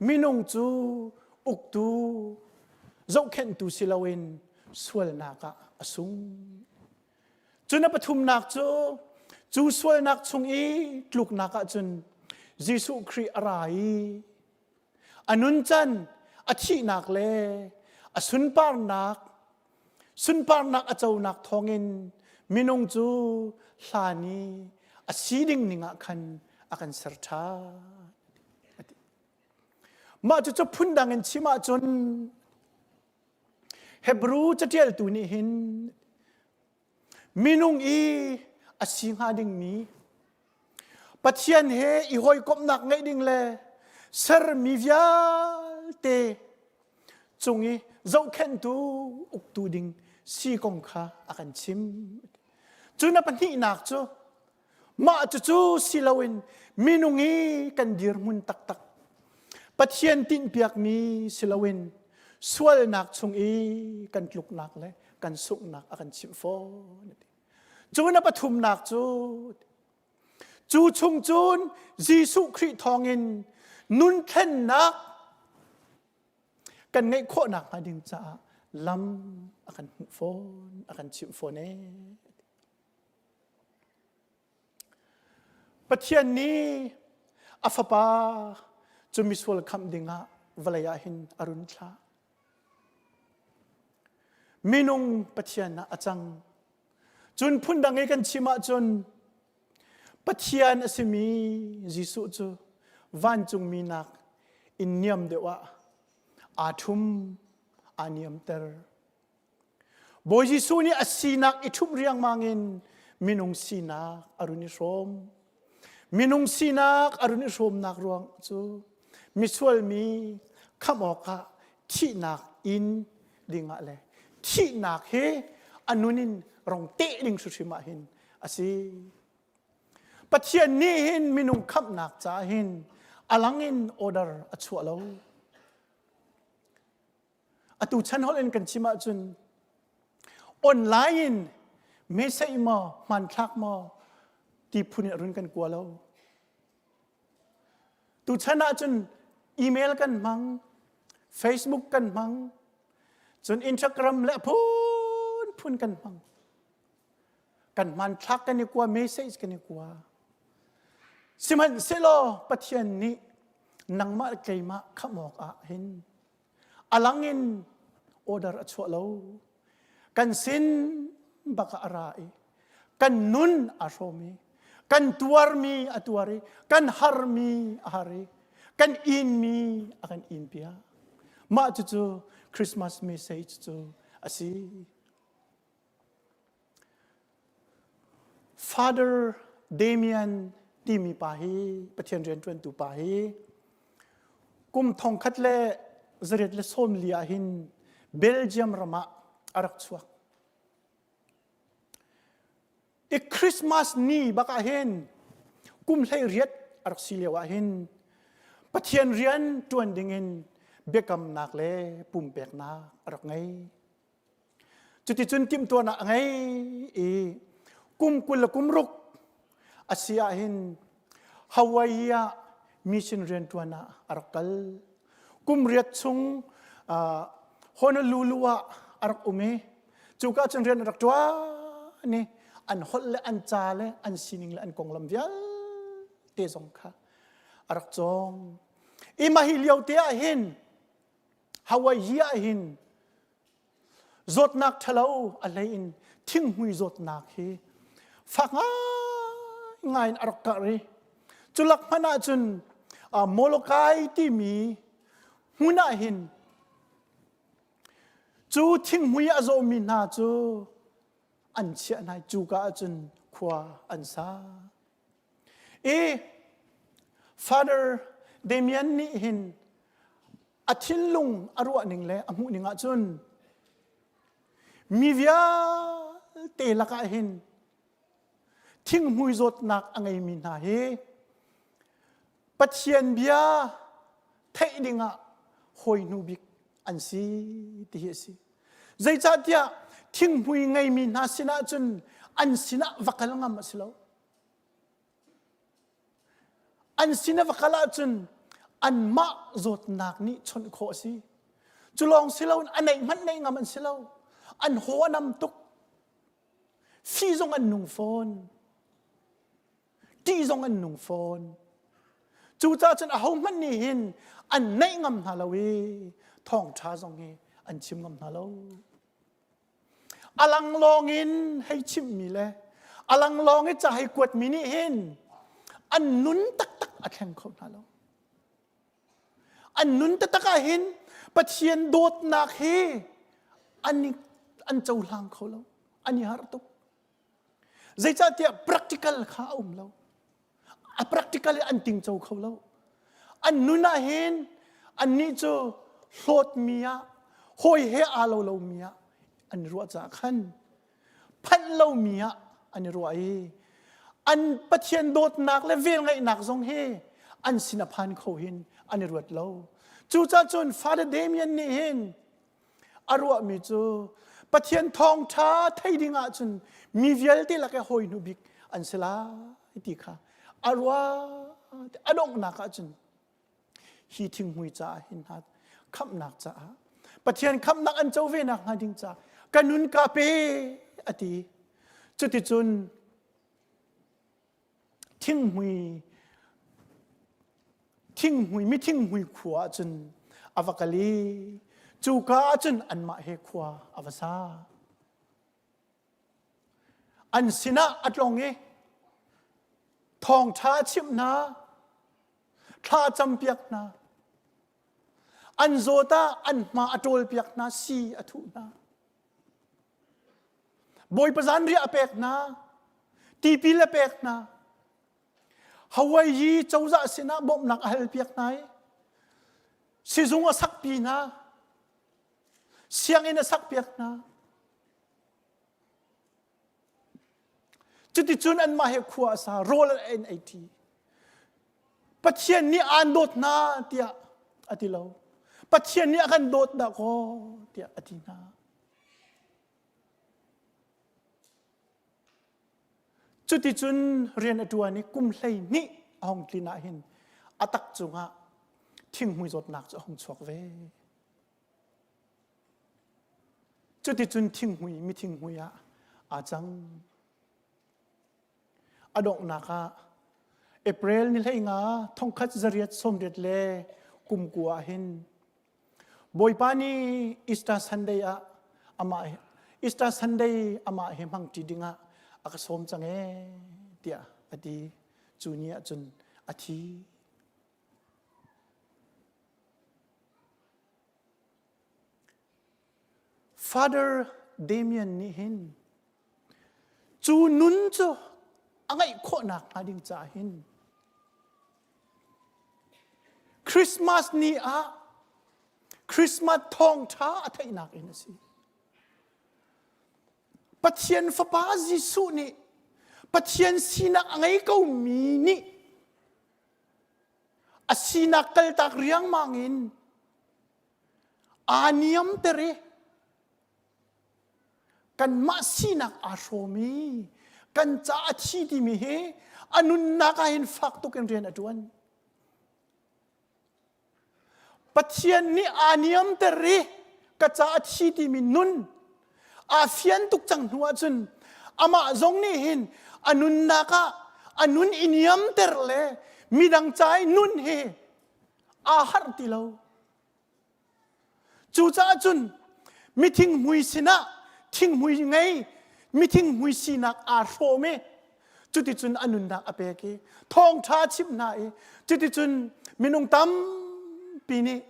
minung cu uktu zohkhenhtu si loin sualnak ah a sung. Cun a pathumnak cu cu sualnak chung i tluknak ahcun Jesuh Khrih a ra i a nuncan a thihnak le a sunparnak sunparnak a conak thawngin minung cu hlan i a si ding ning ah khan a kan ser ṭhan. Mah cucu phundang in chim ahcun Hebrew caṭialtu nih hin minung i a si hnga dingmi Pathian he i hawikomhnak ngeih ding le sermi vialte cung i zohkhenhtu uktu ding si kong kha a kan chim. Cun a pahnihnak cu Mah cucu si loin minung i kan dirhmun taktak Pathian tinhpiakmi si loin sualnak chung i kan tluknak le kan sunghnak a kan chimh fawn. Cu na pathumnak cu cu chung cun Jesuh Khrih thawngin nun thlennak kan ngeih khawh nakhnga ding caah lam a kan hmuh fawn, a kan chimh fawn ee. Pathian nih a fapa cu misual khamh dingah vawlei ah hin a run thlah. Minung Pathian ah a cang. Cun phundang i kan chim ahcun Pathian a simi Jesuh cu vancungmi nak in niam deuh ah aa ṭhum, aa niamter. Bawi Jesuh nih a sinak i ṭhumh riangmang in minung sinak a run i hrawm. Minung sinak a run i hrawmnak ruang cu misual mi khamh awkah thihnak in dingah le thihnak hi a nun in rong teh ding hrimhrim ah hin a si. Pathian nih hin minung khamhnak caah hin a lang in order a chuah lo. Atu chan holh in kan chim ahcun online in message maw hmanthlak maw ti phun in a run kan kua lo. Tuchan ahcun email kan hmang, Facebook kan hmang, cun Instagram le a phunphun kan hmang. Kan hmanthlak kan i kua, message kan i kua. Sihmanhsehlaw Pathian nih nangmah le keimah khamh awk ah hin A lang in order a chuah lo. Kan sin bak ah a ra i kan nun a hrawm i kan tuarmi a tuar i kan harmi a har i kan inmi a kan in piak. Mah cucu Christmas message cu a si. Father Damian timi pa hi Pathian rianṭuantu pa hi kum thongkhat le zariat le sawmli ah hin Belgium ram ah a rak chuak. I Christmas ni bak ah hin kum hlei riat a rak si lio ah hin Pathian rian ṭuan dingin biakamnak le pumpeknak a rak ngei. Cuticun timhtuahnak a ngei i kum 20 le kum ruk a si ahhin Hawaii ah mission rianṭuan ah a rak kal. Kum riat chung Honolulu ah a rak um i cuka cun rian a rak ṭuan i an holh le an ca le an sining le an konglam vialte zong kha a rak cawng. I mah hi lio te ah hin Hawaii ah hin Zawtnak ṭhalo a hlei in thinghmui zawtnak hi fak ngaingai in a rak karh i culak hmanh ahcun Molokai timi hmun ah hin cu thinghmui a zawmi hna cu an chiah hna i cuka ahcun khua an sa. I Father Damian nih hin a thinlung a ruahning le a hmuhning ahcun mi vialte lakah hin thinghmui zawtnak a ngeimi hna hi Pathian bia theih dingah hawi hnu bik an si ti hi a si. Zeicahtiah thinghmui ngeimi hna sinah cun an sinah va kal ngam a si lo. An sin a va kal ahcun anmah zawtnak nih chawnh khawh a si. Cu lawng si loin a neih hmanh neih ngam an si lo. An haw a nam tuk. Fi zong an nung fawn. Ṭih zong an nung fawn. Cucaah cun ahohmanh nih hin an neih ngam hna lo i thawngṭha zong hi an chim ngam hna lo. A langlawng in hei chimhmi le a langlawng i ca hei kuatmi nih hin an nun taktak a thleng kho hna lo. An nun taktak ah hin Pathian dawtnak hi an, an cohlang kho lo. An i harh tuk. Zeicahtiah practical kha a um lo. A practical in an tingco kho lo. An nun ah hin annih cu hlawtmi ah hawi he aa lo lomi ah an i ruah caah khan phanh lomi ah an i ruah i an Pathian dawtnak le velngeihnak zong hi an sin a phan kho hin an i ruat lo. Cucaah cun Father Damian nih hin a ruahmi cu. Pathian thawngṭha thei ding ahcun mi vialte lak i hawi hnu bik an si lai ti kha a ruah a donghnak ahcun hi thinghmui caah hin hna khamhnak caah Pathian khamhnak an co ve nak hnga ding caah ka nun ka pe a ti. Cuticun thinghmui thinghmui mi thinghmui khua ah cun a va kal i cuka ah cun anmah he khua a va sa. An sinah a tlong i thawngṭha a chimh hna, thla a campiak hna. An zawt ah an hma a ṭawlpiak hna, sii a thuh hna. Bawipa zanriah a pek hna, tipil a pek hna. Hawaii cozah sinah bawmhnak a halpiak hna i sizung a sakpi hna, sianginn a sakpiak hna. Cuticun anmah he khua a sa, rawl an ei ṭi. Pathian nih aan dawt hna tiah a ti lo. Pathian nih a kan dawt dah kaw tiah a ti hna. Cuticun rian a ṭuan i kum 12 a hung tlin ah hin a tak cungah thinghmui zawtnak cu a hung chuak ve. Cuticun thinghmui mi thinghmui ah aa cang. A donghnak ah April ni 15 1989 ah hin Bawipa nih Easter Sunday ah amah Easter Sunday amah he hmangṭi dingah a ka sawm cang ee tiah a ti. Cu ni ah cun a thi. Father Damien nih hin Cu nun cu a ngeih khawhnak hnga ding caah hin Christmas ni ah Christmas thawngṭha a theihnak in a si. Pathian Fapa Jesuh nih Pathian sinak a ngei komi nih a sinak kaltak riangmang in aa niamter i Kanmah sinak aa hrawm i kan ca a thi timi hi a nunnak ah hin fak tuk in rian a ṭuan. Pathian nih aa niamter i ka ca a thi timi nun aa fian tuk cang hnu ahcun amah zong nih hin a nunnak ah a nun i niamter le midang ca i nun hi aa harh ti lo. Cucaah cun mithinghmui sinah thinghmui ngei mithinghmui sinak aa hrawm i cuticun a nunnak a pek i thawngṭha a chimh hna i cuticun minung tampi nih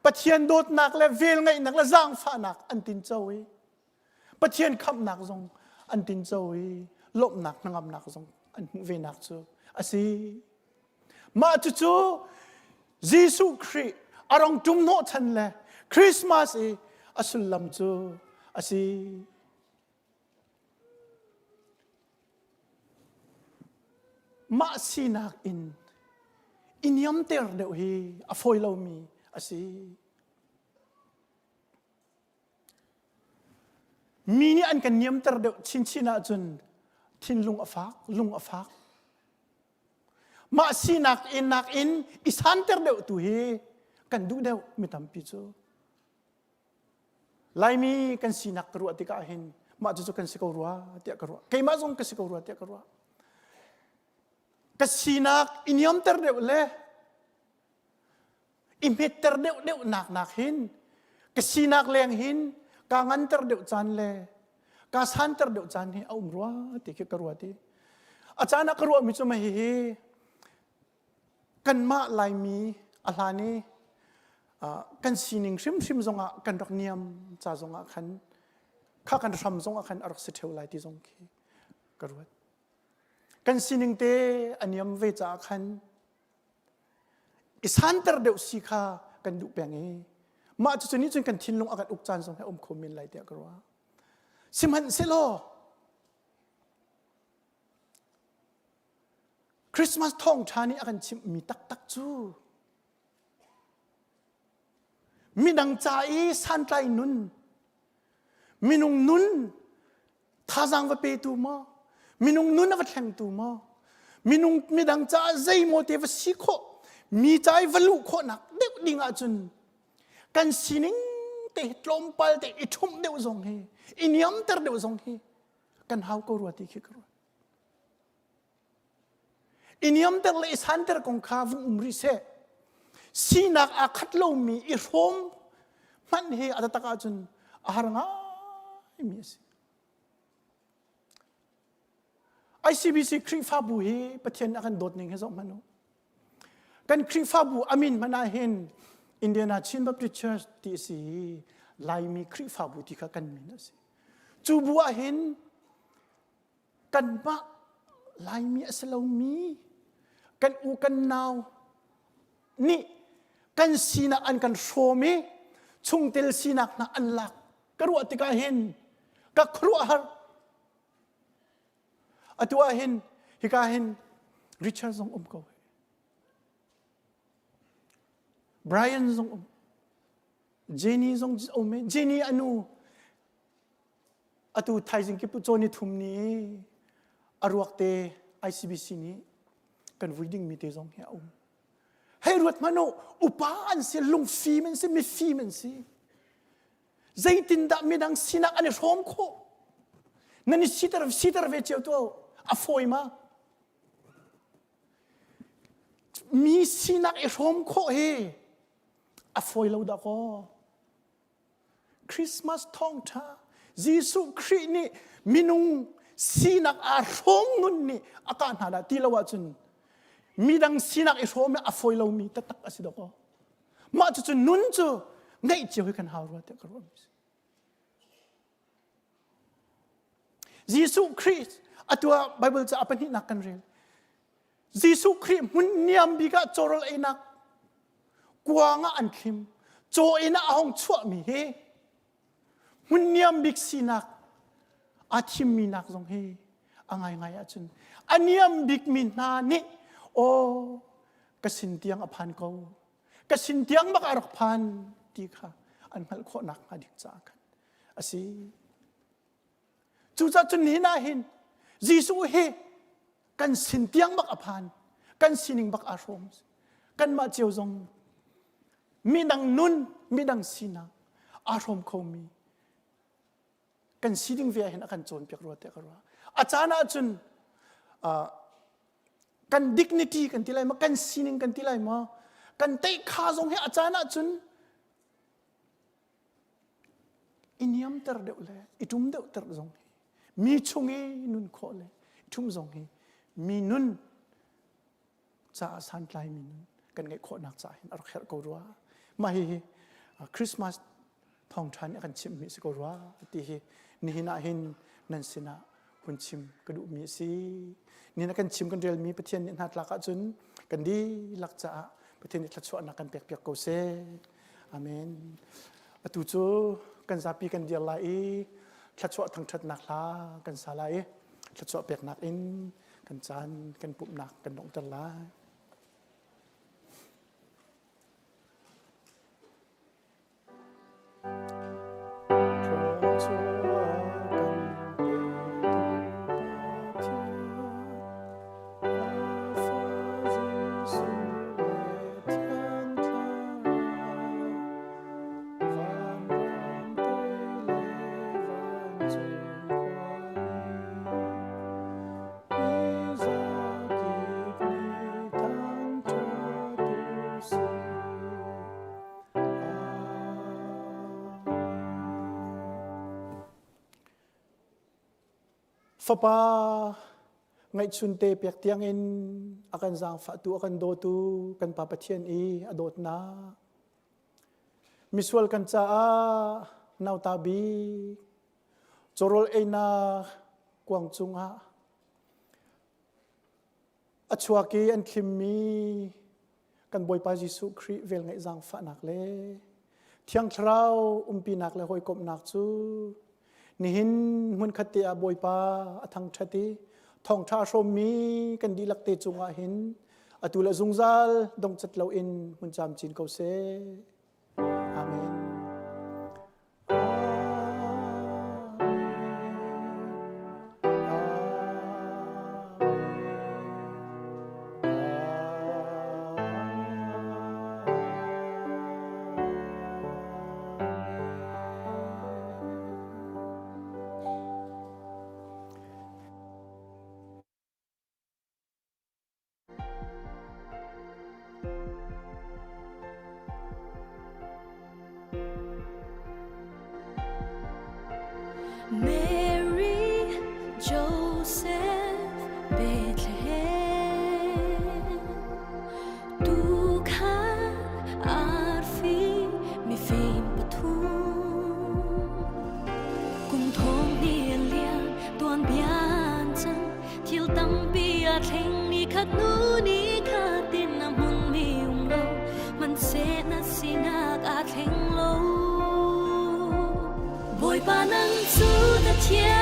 Pathian dawtnak le velngeihnak le zaangfahnak an tinco i Pathian khamhnak zong an tinco i lawmhnak hnangamnak zong an hmuh venak cu a si. Mah cucu Jesuh Khrih a rong ṭum hnawhchan le Christmas i a sullam cu a si. Mah sinak in i niamter deuh hi a fawi lomi a si. Mi nih an kan niamter deuh chinchin ahcun thinlung a fak, lung a fak. Mah sinak in nakin i santer deuh tu hi kan duh deuh mi tampi cu. Laimi kan sinak ka ruah tikah hin mah cucu kan si ko rua tiah ka ruah. Keimah zong ka si ko rua tiah ka ruah. Ka sinak i niamter deuh le i hmetter deuh deuh nak nak hin ka sinak leng hin ka nganter deuh caan le ka santer deuh caan hi a um rua ti khi ka ruat i a caan ah ka ruahmi cu mah hihi kanmah Laimi a hlan i kan sining hrimhrim zongah kan rak niam ca zongah khan kha kan hram zongah khan a rak si ṭheo lai ti zong khi ka ruat kan sining te a niam ve caah khan i santer deuh si kha kan duh peng i mah cucu nih cun kan thinlung a kan uk caan zong hi a um kho men lai tiah ka ruah. Sihmanhsehlaw Christmas thawngṭha nih a kan chimhmi taktak cu midang ca i santlai nun. Minung nun thazaang va petu maw? Minung nun a va thlengtu maw? Minung midang caah zeimaw te va si khawh, mi ca i va luh khawhnak deuh ding ahcun kan sining te tlawmpal te i ṭhumh deuh zong hi, i niamter deuh zong hi kan hau ko rua ti khi ka ruat. I niamter le i santer kong kha vung um rih seh. Sinak aa khat lomi i hrawm hmanh hi a taktak ahcun a har ngaimi a si. ICBC Khrihfabu hi Pathian a kan dawt ning hi zoh hmanh u. Kan Khrihfabu a min hmanh ah hin Indiana Chin Baptist Church ti a si i Laimi Khrihfabu ti kha kan min a si. Cu bu ah hin kanmah Laimi a si lomi kan u kan nau nih kan sinak an kan hrawm i chungtel sinak hna an lak ka ruah tikah hin ka khuaruahhar atu ah hin hika hin Richard zong um ko Brian zong um Jenny zong um Jenny anu Atu thaizing kip cawn ni thum ni a ruak te ICBC nih kan vui dingmi te zong hi a um. Hei ruat hmanh u, upa an si, lungfim an si, mifim an si. Zeitindah midang sinak an i hrawm khawh? Nan i siter, siter ve cio tu a fawi ma? Mi sinak i hrawm khawh hi a fawi lo dah kaw. Christmas thawngṭha Jesuh Khrih nih minung sinak aa hrawm nun nih a kah hna dah ti lo ahcun midang sinak i hrawm a fawi lomi taktak a si dawk aw. Mah cucu nun cu ngeih cio hi kan hau rua tiah ka ruah mi si. Jesuh Khrih atu ah Bible ca a pahnihnak kan rel. Jesuh Khrih hmun niam bik ah cawrawl einak kuang ah an thlim. Caw inn ah a hung chuahmi hi hmun niam bik sinak aa thimmi nak zong hi a ngaingai ahcun a niam bikmi hna nih aw ka sin tiang a phan ko ka sin tiang bak a rak phan ti kha an hngalh khawh nak hnga dik caah khan a si. Cucaah cun nihin ah hin Jesuh hi kan sin tiang bak a phan, kan sining bak aa hrawm. Kanmah cio zong midang nun, midang sinak aa hrawm khomi kan si ding ve ah hin a kan cawnpiak rua tiah ka ruah. A caan ahcun kan dignity kan ti lai maw, kan sining kan ti lai maw, kan teihkha zong hi a caan ahcun i niamter deuh le i ṭum deuhter zong hi mi chung i nun khawh le i ṭhum zong hi mi nun caah santlaimi nun kan ngeih khawhnak caah hin a rak herh ko rua. Mah hihi Christmas thawngṭha nih a kan chimhmi a si ko rua ti hi nihin ah hin nan sinah hun chim ka duhmi a si. Nihin ah kan chim kan relmi Pathian nih hna tlak ahcun kan dihlak caah Pathian nih thluachuahnak kan pekpiak ko seh. Amen. Atu cu kan zapi kan dir lai i thluachuah thangṭhatnak hla kan sa lai i thluachuah peknak in kan caan kan pumhnak kan donghter lai. Fapa ngaihchunte pek tiangin a kan zaangfahtu a kan dawtu kan Pa Pathian i a dawtnak misual kan caah nauta bik cawrawl einak kuang cungah A chuak i an thlimmi kan Bawipa Jesuh Khrih velngeih zaangfahnak le Thiang Thlarau umpinak le hawikomhnak cu nihin hmunkhat te ah Bawipa a thangṭhat i thawngṭha a hrawmmi kan dihlak te cungah hin atu le zungzal dongcat loin hmun camcin ko seh. Amen. aa thleng ni khat hnu ni khat in a hmunmi um lo hmanhseh na sinak aa thleng lo. Bawipa nang cu na thiang.